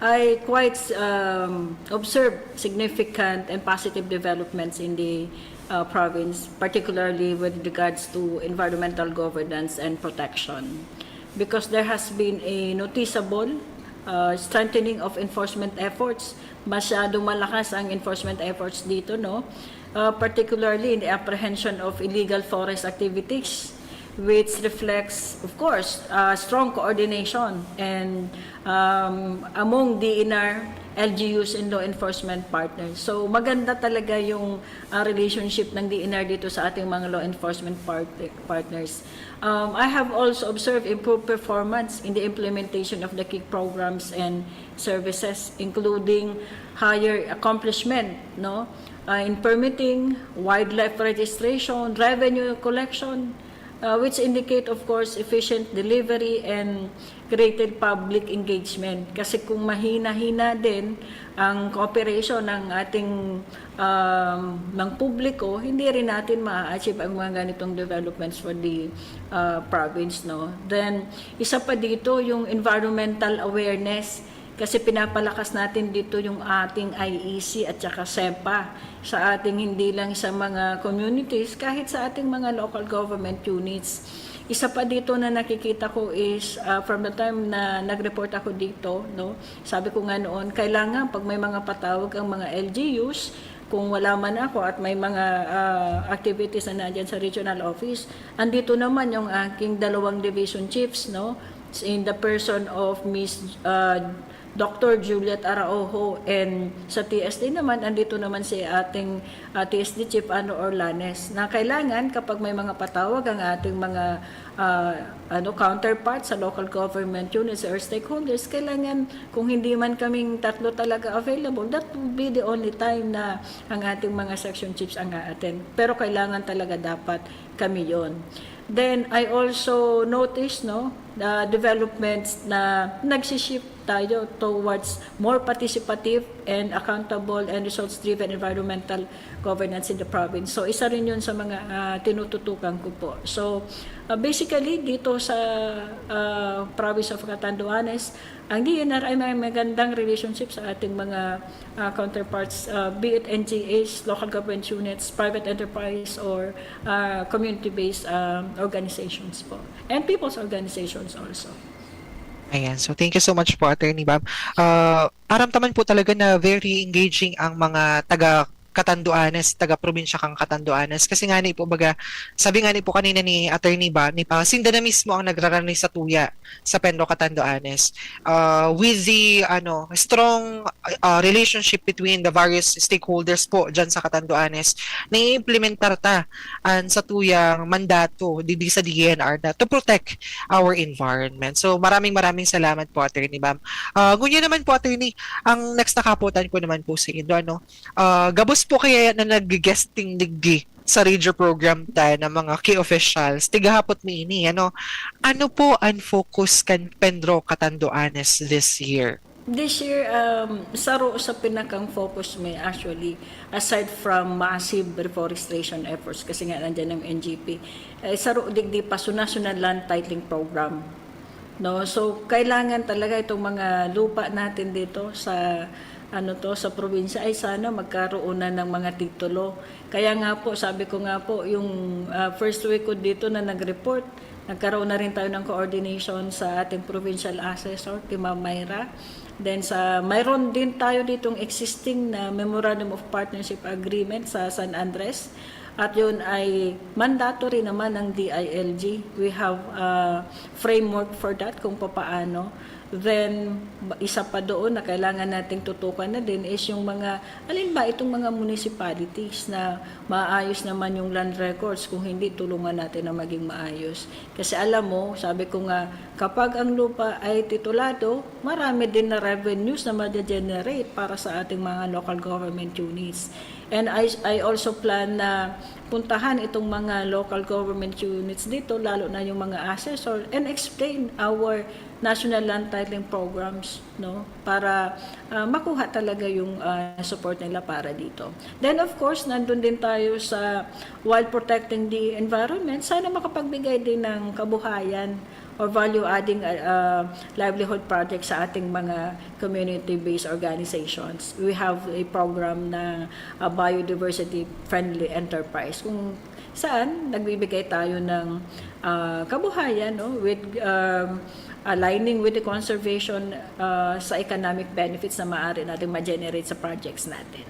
I quite um, observe significant and positive developments in the uh, province, particularly with regards to environmental governance and protection. Because there has been a noticeable uh, strengthening of enforcement efforts. Masyadong malakas ang enforcement efforts dito, no? Uh, particularly in the apprehension of illegal forest activities, which reflects, of course, uh, strong coordination and um, among D N R, L G Us, and law enforcement partners. So, maganda talaga yung uh, relationship ng D N R dito sa ating mga law enforcement part- partners. Um, I have also observed improved performance in the implementation of the key programs and services, including higher accomplishment, no, uh, in permitting, wildlife registration, revenue collection, uh, which indicate, of course, efficient delivery and greater public engagement. Kasi kung mahina-hina din ang cooperation ng ating um, ng publiko, hindi rin natin ma-achieve ang mga ganitong developments for the uh, province, no? Then, isa pa dito yung environmental awareness. Kasi pinapalakas natin dito yung ating I E C at saka SEPA sa ating hindi lang sa mga communities, kahit sa ating mga local government units. Isa pa dito na nakikita ko is uh, from the time na nag-report ako dito, no, sabi ko nga noon, kailangan pag may mga patawag ang mga L G Us, kung wala man ako at may mga uh, activities na nandyan sa regional office, andito naman yung aking dalawang division chiefs, no, in the person of Miss uh, Doctor Juliet Araujo, and sa T S D naman, andito naman si ating uh, T S D Chief Ano Orlanes, na kailangan kapag may mga patawag ang ating mga uh, ano, counterparts sa local government units or stakeholders, kailangan kung hindi man kaming tatlo talaga available, that would be the only time na ang ating mga section chiefs ang a-attend. Pero kailangan talaga dapat kami yon. Then I also noticed, no, the developments na nagsishift tayo towards more participative and accountable and results-driven environmental governance in the province. So, isa rin yun sa mga uh, tinututukan ko po. So, uh, basically, dito sa uh, province of Catanduanes, ang D N R ay may magandang relationship sa ating mga uh, counterparts, uh, be it N G Os, local government units, private enterprise, or uh, community-based uh, organizations po. And people's organizations also. Ayan. So, thank you so much po, Attorney Bam. Uh, aram taman po talaga na very engaging ang mga taga Catanduanes, taga probinsya kan Catanduanes. Kasi ngani po, baga, sabi ngani po kanina ni Attorney Bam, ni, ah, sinda na mismo ang nagrarani sa tuya sa Penro Catanduanes. Ah, with the, ano, strong, ah, relationship between the various stakeholders po dyan sa Catanduanes, naiimplementar ta an satuyang mandato digdi sa D E N R na to protect our environment. So, maraming, maraming salamat po, Attorney Bam. Ah, ngunyan naman po, Attorney, ang next na kapotan ko naman po sa indo, ano, ah, gabos po kaya na nag-guesting digdi sa radio program ta ng mga key officials, tigahapot mi ini, ano, ano po ang focus kan Penro Catanduanes this year? This year, um, saro sa pinakang focus mi actually, aside from massive reforestation efforts, kasi nga nandiyan ang N G P, eh, saro digdi pa, so National Land Titling Program. No? So, kailangan talaga itong mga lupa natin dito sa, ano to, sa probinsya ay sana magkaroon na ng mga titulo. Kaya nga po, sabi ko nga po, yung, ah, first week ko dito na nag-report, nagkaroon na rin tayo ng coordination sa ating provincial assessor, kay Ma'am Myra. Then sa, mayroon din tayo ditong existing na Memorandum of Partnership Agreement sa San Andres. At yun ay mandatory naman ng D I L G. We have a framework for that kung papaano. Then, ba-, isa pa doon na kailangan nating tutukan na din is yung mga, alin ba itong mga municipalities na maayos naman yung land records, kung hindi, tulungan natin na maging maayos. Kasi alam mo, sabi ko nga, kapag ang lupa ay titulado, marami din na revenues na ma-generate para sa ating mga local government units. And I, I also plan na puntahan itong mga local government units dito, lalo na yung mga assessor, and explain our national land titling programs, no? Para, ah, makuha talaga yung, ah, support nila para dito. Then, of course, nandun din tayo sa, while protecting the environment, sana makapagbigay din ng kabuhayan or value-adding, ah, ah, livelihood project sa ating mga community-based organizations. We have a program na, ah, biodiversity-friendly enterprise, kung saan nagbibigay tayo ng, ah, kabuhayan, no, with, um, aligning with the conservation, ah, sa economic benefits na maaari natin ma-generate sa projects natin.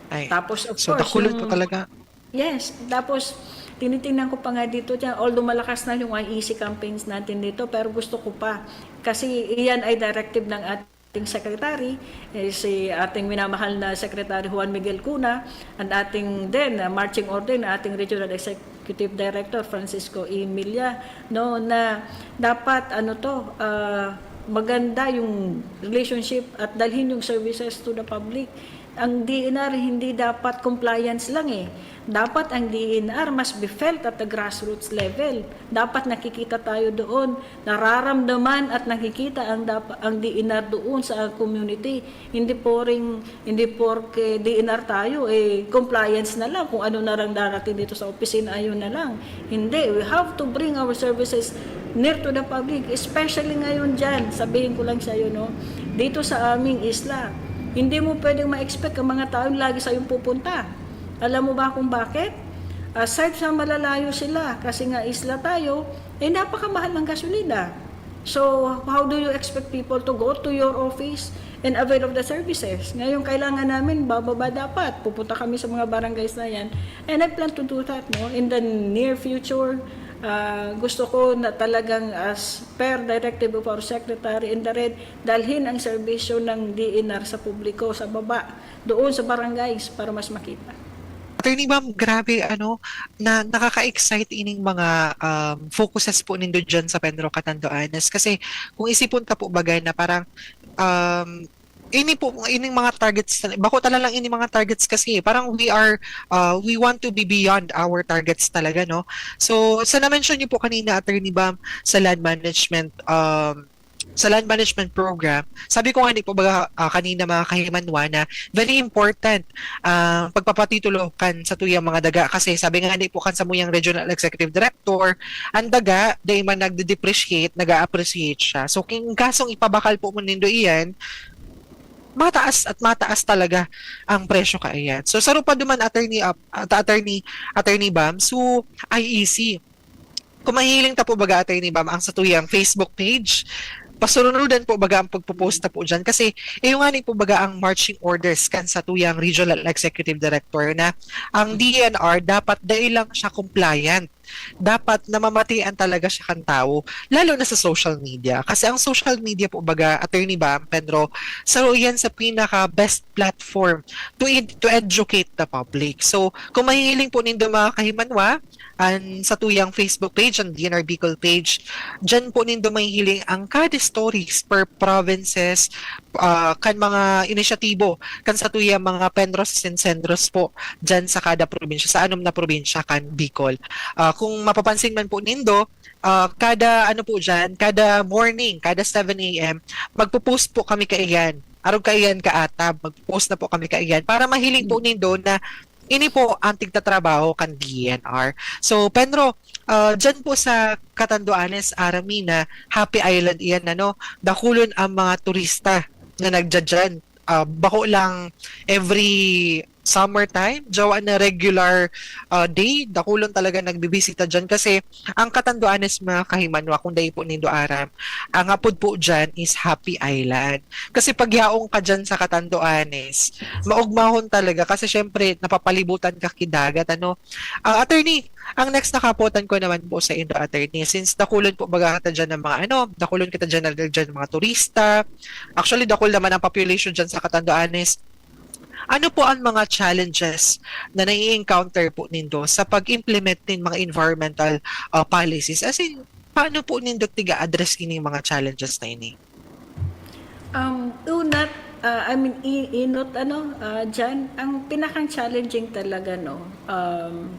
Ay, Tapos, of so, course, dakulo yung po talaga. Yes, tapos tinitingnan ko pa nga dito, dyan, although malakas na yung I E C campaigns natin dito, pero gusto ko pa. Kasi iyan ay directive ng ating secretary, eh, si ating minamahal na Secretary Juan Miguel Cuna, and ating din, ah, marching order na ating Regional Executive Director Francisco Emilia, no, na dapat, ano to, ah, maganda yung relationship at dalhin yung services to the public. Ang D E N R hindi dapat compliance lang eh. Dapat ang D E N R must be felt at the grassroots level. Dapat nakikita tayo doon, nararamdaman at nakikita ang dap-, ang D E N R doon sa community. Hindi poring, hindi porke D E N R tayo, eh, compliance na lang. Kung ano na lang darating dito sa opisina, ayun na lang. Hindi, we have to bring our services near to the public, especially ngayon dyan. Sabihin ko lang sa'yo, no? Dito sa aming isla, hindi mo pwedeng ma-expect ang mga tao lagi sa'yong pupunta. Alam mo ba kung bakit? Aside sa malalayo sila, kasi nga isla tayo, eh, napakamahal ng gasolina. So, how do you expect people to go to your office and avail of the services? Ngayon, kailangan namin bababa dapat. Pupunta kami sa mga barangays na yan. And I plan to do that, no? In the near future, ah, gusto ko na talagang as per directive of our secretary in the red, dalhin ang serbisyo ng D E N R sa publiko, sa baba, doon sa barangays para mas makita. Attorney Bam, grabe, ano, na nakaka-excite ining mga, um, focuses po nindo dyan sa Penro Catanduanes. Kasi kung isipon ta po, baga na parang, um, ini po, ining mga targets, bako talaga lang ini mga targets kasi parang we are, uh, we want to be beyond our targets talaga, no? So, sa na-mention niyo po kanina, Attorney Bam, sa land management, um, sa land management program, sabi ko nga ni po baga, ah, kanina, mga kahimanwa, na very important, ah, pagpapatitulo kan satuyang mga daga. Kasi sabi nga ni po kan samuyang regional executive director, ang daga, dai man nagde-depreciate, nag-a-appreciate siya. So, king kasong ipabakal po mo nindo iyan, mataas at mataas talaga ang presyo kaiyan. So, saro pa duman, Attorney, ah, at Attorney, Attorney Bam, so, I E C. Kung mahihiling ta po baga, Attorney Bam, ang satuyang Facebook page, pasurunudan po baga ang pagpo-post na po diyan kasi iyo ngani po baga ang marching orders kan satuyang Regional Executive Director na ang D E N R dapat dai lang siya compliant, dapat namamatian talaga siya kan tawo, lalo na sa social media. Kasi ang social media po baga, Attorney Bam, Pedro, saro iyan sa pinaka best platform to ed to educate the public. So, kung mahihiling po nindo mga kahimanwa, an satuyang Facebook page, an D N R Bicol page, diyan po nindo mahihiling ang kada stories per provinces, ah, kan mga inisyatibo kan satuyang mga PENROs and CENROs po diyan sa kada probinsya, sa anom na probinsya kan Bicol. Ah, kung mapapansin man po nindo, ah, kada ano po diyan, kada morning, kada seven A M, magpo-post po kami kaiyan. Arog kaiyan kaatab, magpo-post na po kami kaiyan para mahiling po nindo na ini po ang tigtatrabaho kan D E N R. So, Penro, ah, diyan po sa Catanduanes, aram mi na Happy Island iyan, ano, dakulon ang mga turista na nagdidiyan. Ah, bako lang every summertime, jawa na regular, ah, day, dakulon talaga nagbibisita diyan kasi ang Catanduanes, mga kahimanwa, kung dai po nindo aram, ang apod po diyan is Happy Island. Kasi pag yaon ka diyan sa Catanduanes, maugmahon talaga kasi syempre napapalibutan ka ki dagat, ano. Ah, attorney, ang next na kapotan ko naman po sa indo, attorney, since dakulon po baga kita diyan ng mga ano, dakulon kita diyan ng, diyan mga turista. Actually, dakul naman ang population diyan sa Catanduanes. Ano po ang mga challenges na nai-encounter po nindo sa pag-implement nin mga environmental, ah, policies? As in, paano po nindo tiga-address ining mga challenges na ini? Um, unat, ah, I mean, i-, inot, ano, ah, Jan, ang pinakang challenging talaga, no, um,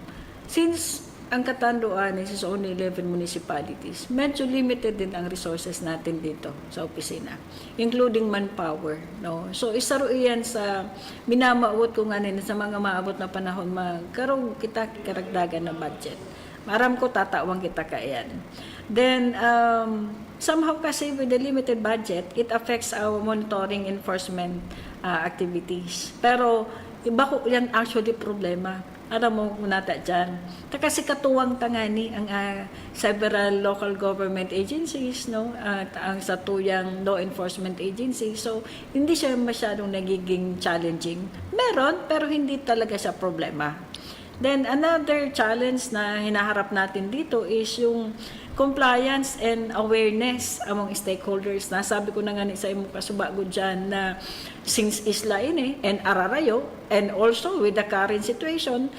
since ang Catanduanes is only eleven municipalities, medyo limited din ang resources natin dito sa opisina, including manpower, no? So, isaro iyan sa minamawot ko nganin sa mga maabot na panahon, magkaroon kita karagdagan na budget. Maaram ko, tatawan kita kaiyan. Then, um, somehow kasi with the limited budget, it affects our monitoring enforcement, ah, activities. Pero, iba ko yan actually problema. Aram mo, nata dyan. Ta kasi katuwang ta ngani ang, ah, several local government agencies, no? At ang satuyang law enforcement agency. So, hindi siya masyadong nagiging challenging. Meron, pero hindi talaga siya problema. Then, another challenge na hinaharap natin dito is yung compliance and awareness among stakeholders. Nasabi ko na ngani sa imong kasubago dyan na since isla ini and ararayo, and also with the current situation,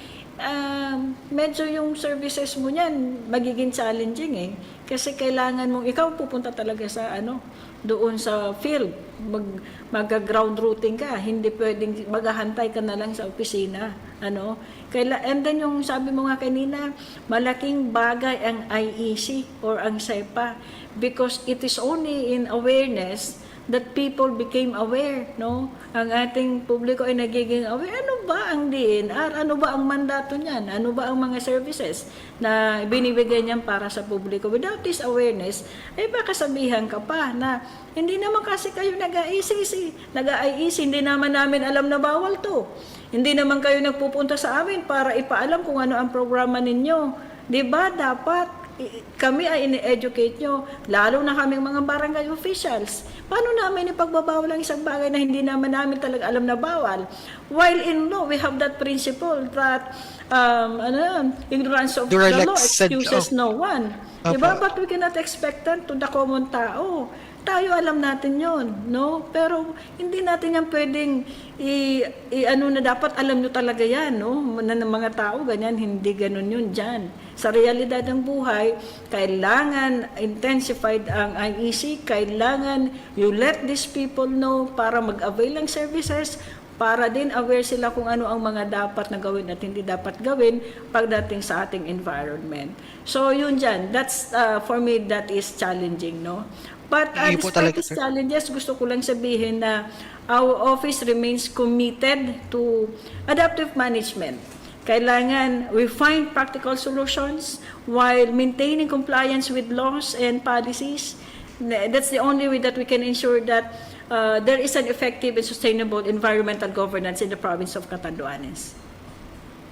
um, medyo yung services mo niyan magiging challenging eh. Kasi kailangan mong ikaw pupunta talaga sa ano, doon sa field, mag, magga-ground routing ka, hindi pwedeng maghahantay ka na lang sa opisina, ano. Kaila-, and then yung sabi mo nga kanina, malaking bagay ang I E C or ang SEPA because it is only in awareness that people became aware, no? Ang ating publiko ay nagiging aware. Ano ba ang D E N R? Ano ba ang mandato niyan? Ano ba ang mga services na binibigay niyan para sa publiko? Without this awareness, ay baka sabihan ka pa na, "Hindi naman kasi kayo nag-a-I C C, nag-a-I E C, hindi naman namin alam na bawal 'to. Hindi naman kayo nagpupunta sa amin para ipaalam kung ano ang programa ninyo." 'Di ba dapat i-, kami ay ini-educate nyo, lalo na kaming mga barangay officials. Paano namin ipagbabawal ang isang bagay na hindi naman namin talaga alam na bawal? While in law, we have that principle that, um, ano yun, ignorance of the law Duralex said, excuses oh. no one. Diba? Opo. But we cannot expect that to the common tao. Tayo, alam natin yon, no? Pero hindi natin yan pwedeng i-, i-ano na dapat alam nyo talaga yan, no? Na, ng mga tao, ganyan, hindi ganun yun dyan. Sa realidad ng buhay, kailangan intensified ang I E C, kailangan you let these people know para mag-avail ng services, para din aware sila kung ano ang mga dapat na gawin at hindi dapat gawin pagdating sa ating environment. So, yun dyan. That's, uh, for me, that is challenging, no? But, uh, Hindi po despite talaga, these sir. challenges, gusto ko lang sabihin na our office remains committed to adaptive management. Kailangan we find practical solutions while maintaining compliance with laws and policies. That's the only way that we can ensure that, uh, there is an effective and sustainable environmental governance in the province of Catanduanes.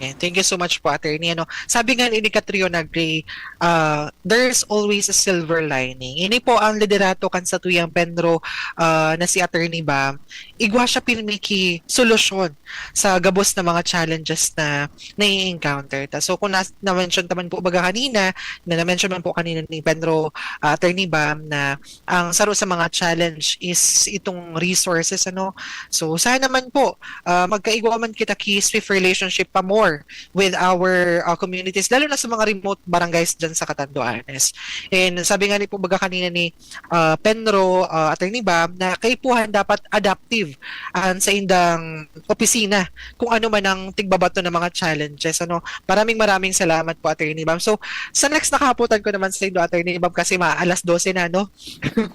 Thank you so much po, Attorney. Ano, sabi nga ni Katrio na Gray, ah, "There's always a silver lining." Ini po ang liderato kan satuyang Penro, ah, na si Attorney Bam. Igwa siya pirmi ki solusyon sa gabos na mga challenges na nai-encounter ta. So, kung nas-, na-mention ta man po baga kanina, na na-mention man po kanina ni Penro, ah, Attorney Bam, na ang saro sa mga challenge is itong resources, ano. So, sana man po, ah, magkaigwa man kita ki swift relationship pa more with our, ah, communities, lalo na sa mga remote barangays dyan sa Catanduanes. And sabi nga ni po baga kanina ni, ah, Penro, ah, Attorney Bam, na kaipuhan dapat adaptive ang sa indang opisina kung ano man ang tigbabato ng mga challenges, ano. Maraming, maraming salamat po, Attorney Bam. So, sa next na kahapotan ko naman sa indo, Attorney Bam, kasi ma-alas dose na, no?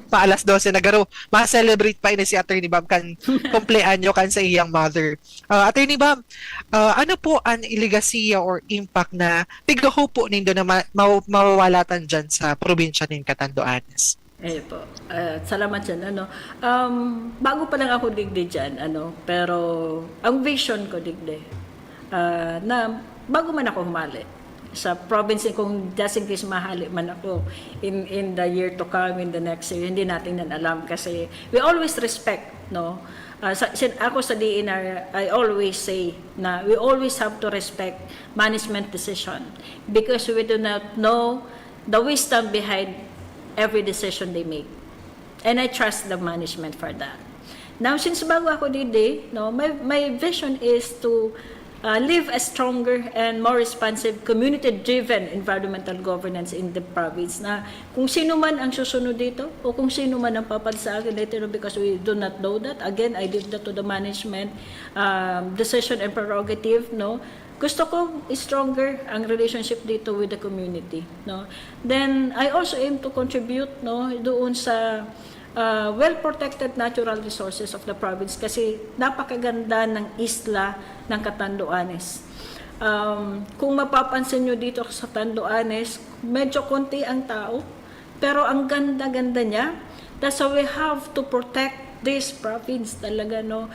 Ma-alas dose na, garo, ma-celebrate pa ini si Attorney Bam kan kumpleanyo kan sa iyang mother. Ah, Attorney Bam, ah, ano po ang iligasiya or impact na pigahopo nindo na ma-, maw-, mawawalatan dyan sa probinsya nin Catanduanes? Ayun po. Ah, salamat dyan, ano. Um, bago pa lang ako digdi dyan, ano, pero ang vision ko digdi, ah, na bago man ako humali sa province, kung just in case mahali man ako in, in the year to come, in the next year, hindi natin yan alam kasi we always respect, no? Ah, sa, sin-, ako sa D E N R, I always say na we always have to respect management decision because we do not know the wisdom behind every decision they make. And I trust the management for that. Now, since bago ako digdi, no, my, my vision is to, uh, live a stronger and more responsive community-driven environmental governance in the province. Na kung sino man ang susunod dito o kung sino man ang papad sa akin later on, because we do not know that. Again, I leave that to the management, um, decision and prerogative, no? Gusto ko stronger ang relationship dito with the community, no? Then, I also aim to contribute, no, doon sa, ah, well-protected natural resources of the province kasi napakaganda ng isla ng Catanduanes. Um, kung mapapansin nyo dito sa Catanduanes, medyo konti ang tao, pero ang ganda-ganda niya. That's why we have to protect this province talaga, no?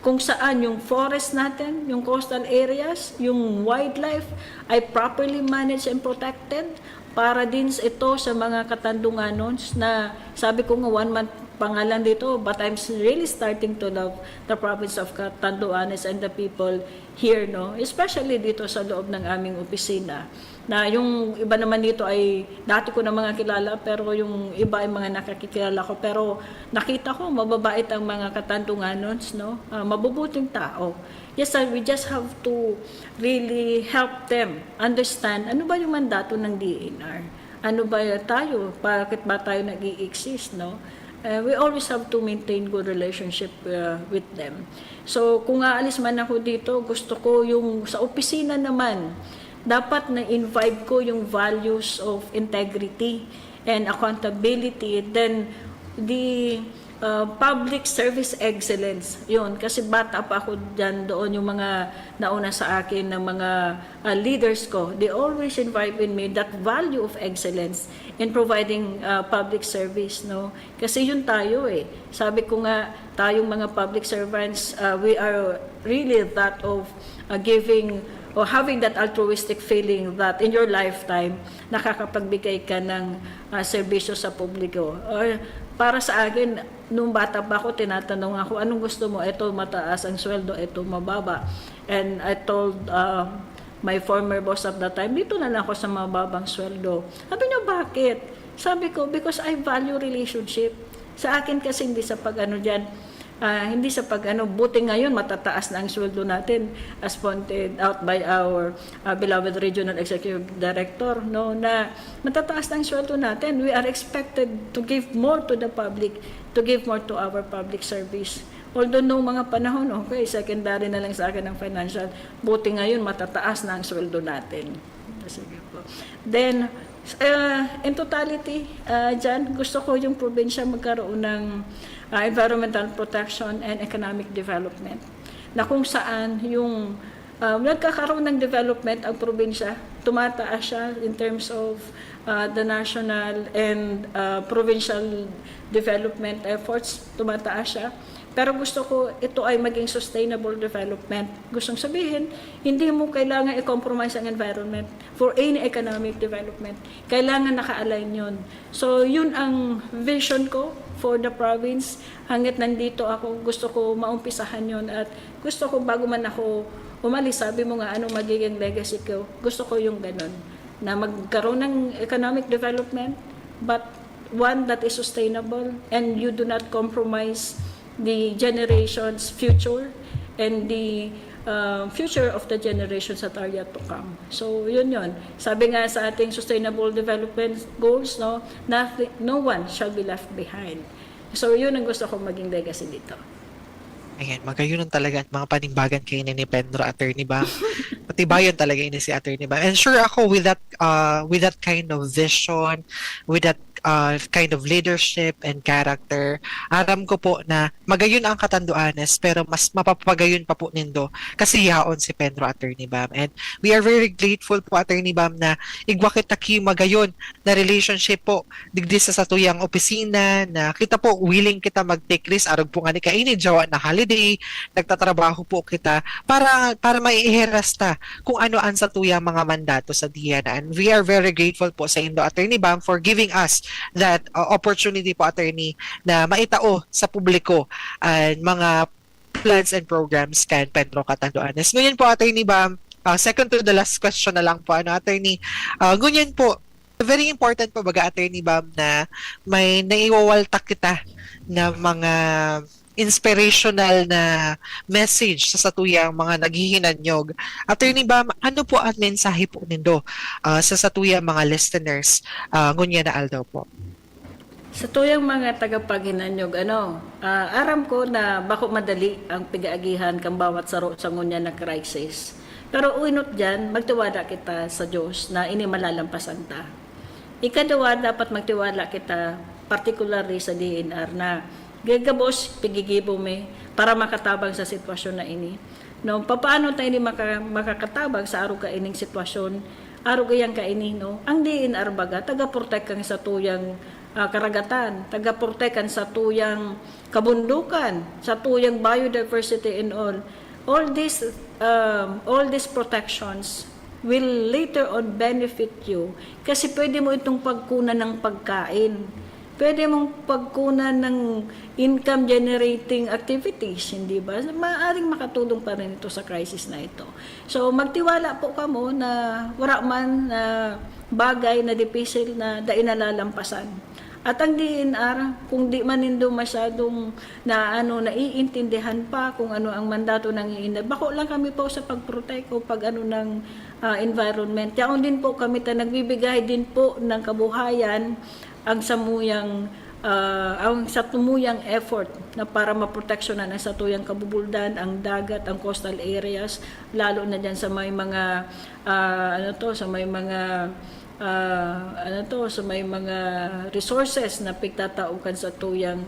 Kung saan yung forest natin, yung coastal areas, yung wildlife ay properly managed and protected para din sa, ito sa mga Katandunganons na sabi ko nga one month pa nga lang dito, but I'm s-, really starting to love the province of Catanduanes and the people here, no? Especially dito sa loob ng aming opisina, na yung iba naman dito ay dati ko na mga kilala, pero yung iba ay mga nakakikilala ko. Pero nakita ko, mababait ang mga Katandunganons, no? Ah, mabubuting tao. Yes, sir, we just have to really help them understand ano ba yung mandato ng D E N R. Ano ba tayo? Bakit ba tayo nag-i-exist, no? Eh, we always have to maintain good relationship, uh, with them. So, kung aalis man ako dito, gusto ko yung sa opisina naman, dapat na-imbibe ko yung values of integrity and accountability. Then, the, uh, public service excellence. Yun, kasi bata pa ako dyan doon, yung mga nauna sa akin na mga, uh, leaders ko, they always imbibe in me that value of excellence in providing, uh, public service, no? Kasi yun tayo eh. Sabi ko nga, tayong mga public servants, uh, we are really that of, uh, giving or having that altruistic feeling that in your lifetime, nakakapagbigay ka ng, uh, serbisyo sa publiko. Or para sa akin, nung bata pa ako, tinatanong ako, "Anong gusto mo? Ito mataas ang sweldo, ito mababa." And I told, uh, my former boss at that time, "Dito na lang ako sa mababang sweldo." Sabi niya, "Bakit?" Sabi ko, "Because I value relationship." Sa akin kasi hindi sa pag-ano diyan, ah, hindi sa pag-ano, buti ngayon matataas na ang sweldo natin as pointed out by our, ah, beloved regional executive director, no, na matataas na ang sweldo natin. We are expected to give more to the public, to give more to our public service. Although nung mga panahon, okay, secondary na lang sa akin ang financial. Buti ngayon, matataas na ang sweldo natin. Sige po. Then, uh, in totality, uh, dyan, gusto ko yung probinsya magkaroon ng, uh, environmental protection and economic development. Na kung saan yung, uh, nagkakaroon ng development ang probinsya, tumataas siya in terms of, uh, the national and, uh, provincial development efforts, tumataas siya. Pero gusto ko ito ay maging sustainable development. Gustong sabihin, hindi mo kailangan i-compromise ang environment for any economic development. Kailangan naka-align yun. So, yun ang vision ko for the province. Hanggat nandito ako, gusto ko maumpisahan yun. At gusto ko, bago man ako umalis, sabi mo nga, anong magiging legacy ko? Gusto ko yung ganun, na magkaroon ng economic development, but one that is sustainable and you do not compromise the generation's future and the uh, future of the generations that are yet to come. So, yun yun. Sabi nga sa ating sustainable development goals, no, nothing, no one shall be left behind. So, yun ang gusto kong maging legacy dito. Ayan, magayon talaga ang mga panimbagan kaini ni Penro, Attorney Bam. Patibayon talaga ini si Attorney Bam. And sure ako, with that uh, with that kind of vision, with that uh, kind of leadership and character, aram ko po na magayon ang Catanduanes, pero mas mapapagayon pa po nindo kasi yaon si Penro, Attorney Bam. And we are very grateful po, Attorney Bam, na igwa kita ki magayon na relationship po digdi sa satuyang opisina, na kita po willing kita mag-take risk, arog po nga ni kaini, jawa na holiday, nagtatrabaho po kita para para maiiheras ta kung ano ang satuyang mga mandato sa diyan. And we are very grateful po sa indo, Attorney Bam, for giving us that uh, opportunity po, Attorney, na maitao sa publiko ang mga plans and programs kan Penro Catanduanes. Ngayon po, Attorney Bam, uh, second to the last question na lang po, ano, Attorney, uh, ngunyan po, very important po baga, Attorney Bam, na may naiwawaltak kita na mga inspirational na message sa satuyang mga naghihinanyog. Attorney Bam, ano po ang mensahe po nindo uh, sa satuyang mga listeners uh, ngunyan na aldaw po? Sa tuyang mga tagapaghinanyog, ano, ah, aram ko na bako madali ang pigaagihan kan bawat saro sa ngunyan na crisis. Pero uinot diyan, magtiwala kita sa Diyos na ini malalampasan ta. Ikaduwa, dapat magtiwala kita, particularly sa D N R, na gagabos, pigigibo mi para makatabang sa sitwasyon na ini. No, papaano tayo ini maka, makakatabang sa arog kaining sitwasyon? Arog iyan kaini, no? Ang D N R baga, taga-protect kan satuyang ah, karagatan, taga-protect kan satuyang kabundukan, satuyang biodiversity and all. All these, um, all these protections will later on benefit you kasi pwede mo itong pagkunan ng pagkain. Pwede mong pagkunan ng income generating activities, hindi ba? Maaaring makatulong pa rin ito sa crisis na ito. So, magtiwala po kamo na wala man na bagay na dipisil na dai nalalampasan. At ang D N R, kung di man nindo masyadong na, ano, naiintindihan pa kung ano ang mandato ng D N R, bako lang kami po sa pag-protect o pag, ano, ng, ah, environment. Yaon din po kami ta nagbibigay din po ng kabuhayan ang samuyang, ah, ang sa tumuyang effort na para maproteksyonan ang satuyang kabubuldan, ang dagat, ang coastal areas, lalo na diyan sa may mga, ah, ano to, sa may mga, ah, ano to, sa may mga resources na pigtatao kan satuyang,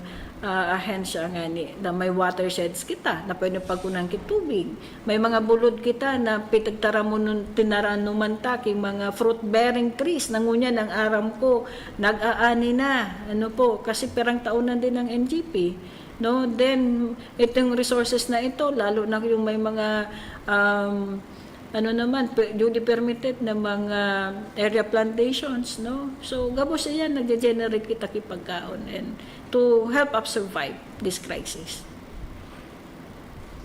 ah, ahensya ngani, na may watersheds kita na pwede pagkunan ki tubig. May mga bulod kita na pitagtaramunon, tinaranuman ta ki mga fruit-bearing trees na ngunyan ang aram ko nag-aani na. Ano po, kasi pirang taon na din ang N G P, no? Then, itong resources na ito, lalo na yung may mga, um, ano naman, pe-, duly permitted na mga area plantations, no? So, gabos iyan, nagge-generate kita ki pagkaon and to help us survive this crisis.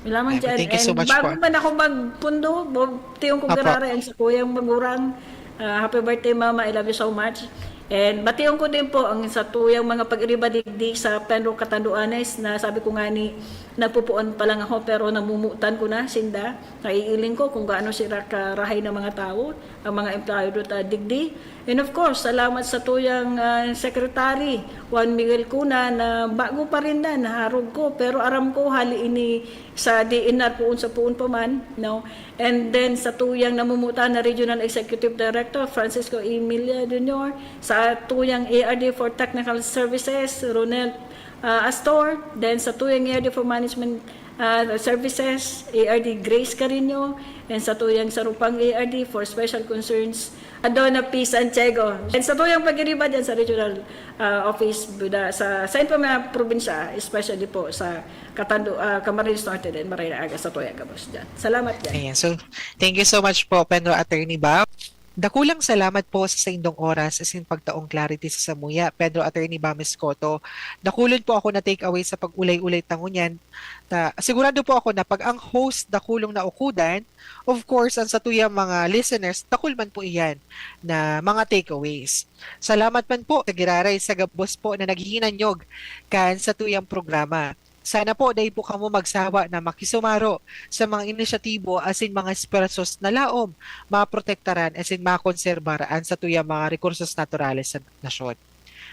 Lamang Ay, dyan. thank you so And much bago po. man ako magpundo, bo- tiyon ko Apo. Giraray ang sakuyang magurang. Ah, happy birthday, Mama. I love you so much. And batiyon ko din po ang satuyang mga pag-iriba digdi sa Penro Catanduanes na sabi ko nga ni, nagpupuon pa lang ako pero namumutan ko na sinda. Naiiling ko kung gaano sila karahay ng mga tao, ang mga empleyado ta digdi. And of course, salamat sa tuyang, ah, Secretary Juan Miguel Cuna na bago pa rin na naharog ko, pero aram ko hali ini sa D N R poon sa poon pa man, no? And then sa tuyang namumutan na Regional Executive Director Francisco Emilia Junior, sa tuyang A R D for Technical Services Ronel uh, Astor, then sa tuyang A R D for Management uh, Services, A R D Grace Carino, and sa tuyang sarupang A R D for Special Concerns, Adona P. Santiago. And sa tuyang pagiriba dyan sa regional uh, office, buda, sa, sa pa mga probinsya, especially po sa Katando, uh, Camarines Norte din, maray na aga sa tuyang gabos dyan. Salamat dyan. Ayan. So, thank you so much po, Pedro Attorney Bab. Dakulang salamat po sa saindong oras asin pagtaong clarity sa samuya, Pedro Attorney Bames Cotto. Dakulon po ako na take away sa pag-ulay-ulay ta ngunyan. Ta, sigurado po ako na pag ang host dakulong naukudan, of course, ang satuyang mga listeners, dakul man po iyan na mga takeaways. Salamat man po sa giraray sa gabos po na naghihinanyog kan satuyang programa. Sana po dai po kamo magsawa na makisumaro sa mga inisyatibo asin mga esfuerzos na laom maprotektaran asin makonserbar an satuyang mga rekursos naturales sa nasyon.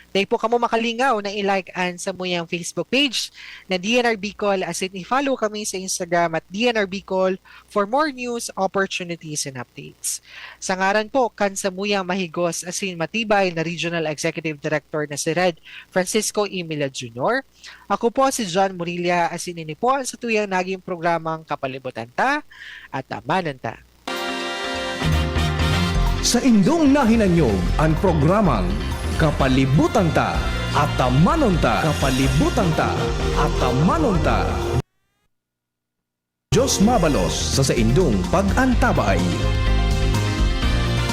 Dai po kamo makalingaw na i-like an samuyang Facebook page na D N R Bicol asin i-follow kami sa Instagram at D N R Bicol for more news, opportunities, and updates. Sa ngaran po kan samuyang mahigos asin matibay na Regional Executive Director na si Red Francisco Emila Junior, ako po si John Murilla asin ini po ang satuyang naging programang Kapalibutan Ta, Atamanon Ta. Saindong nahinanyog an programang Kapalibutan Ta, Atamanon Ta. Kapalibutan Ta, Atamanon Ta. Diyos mabalos sa saindong pag-antabay.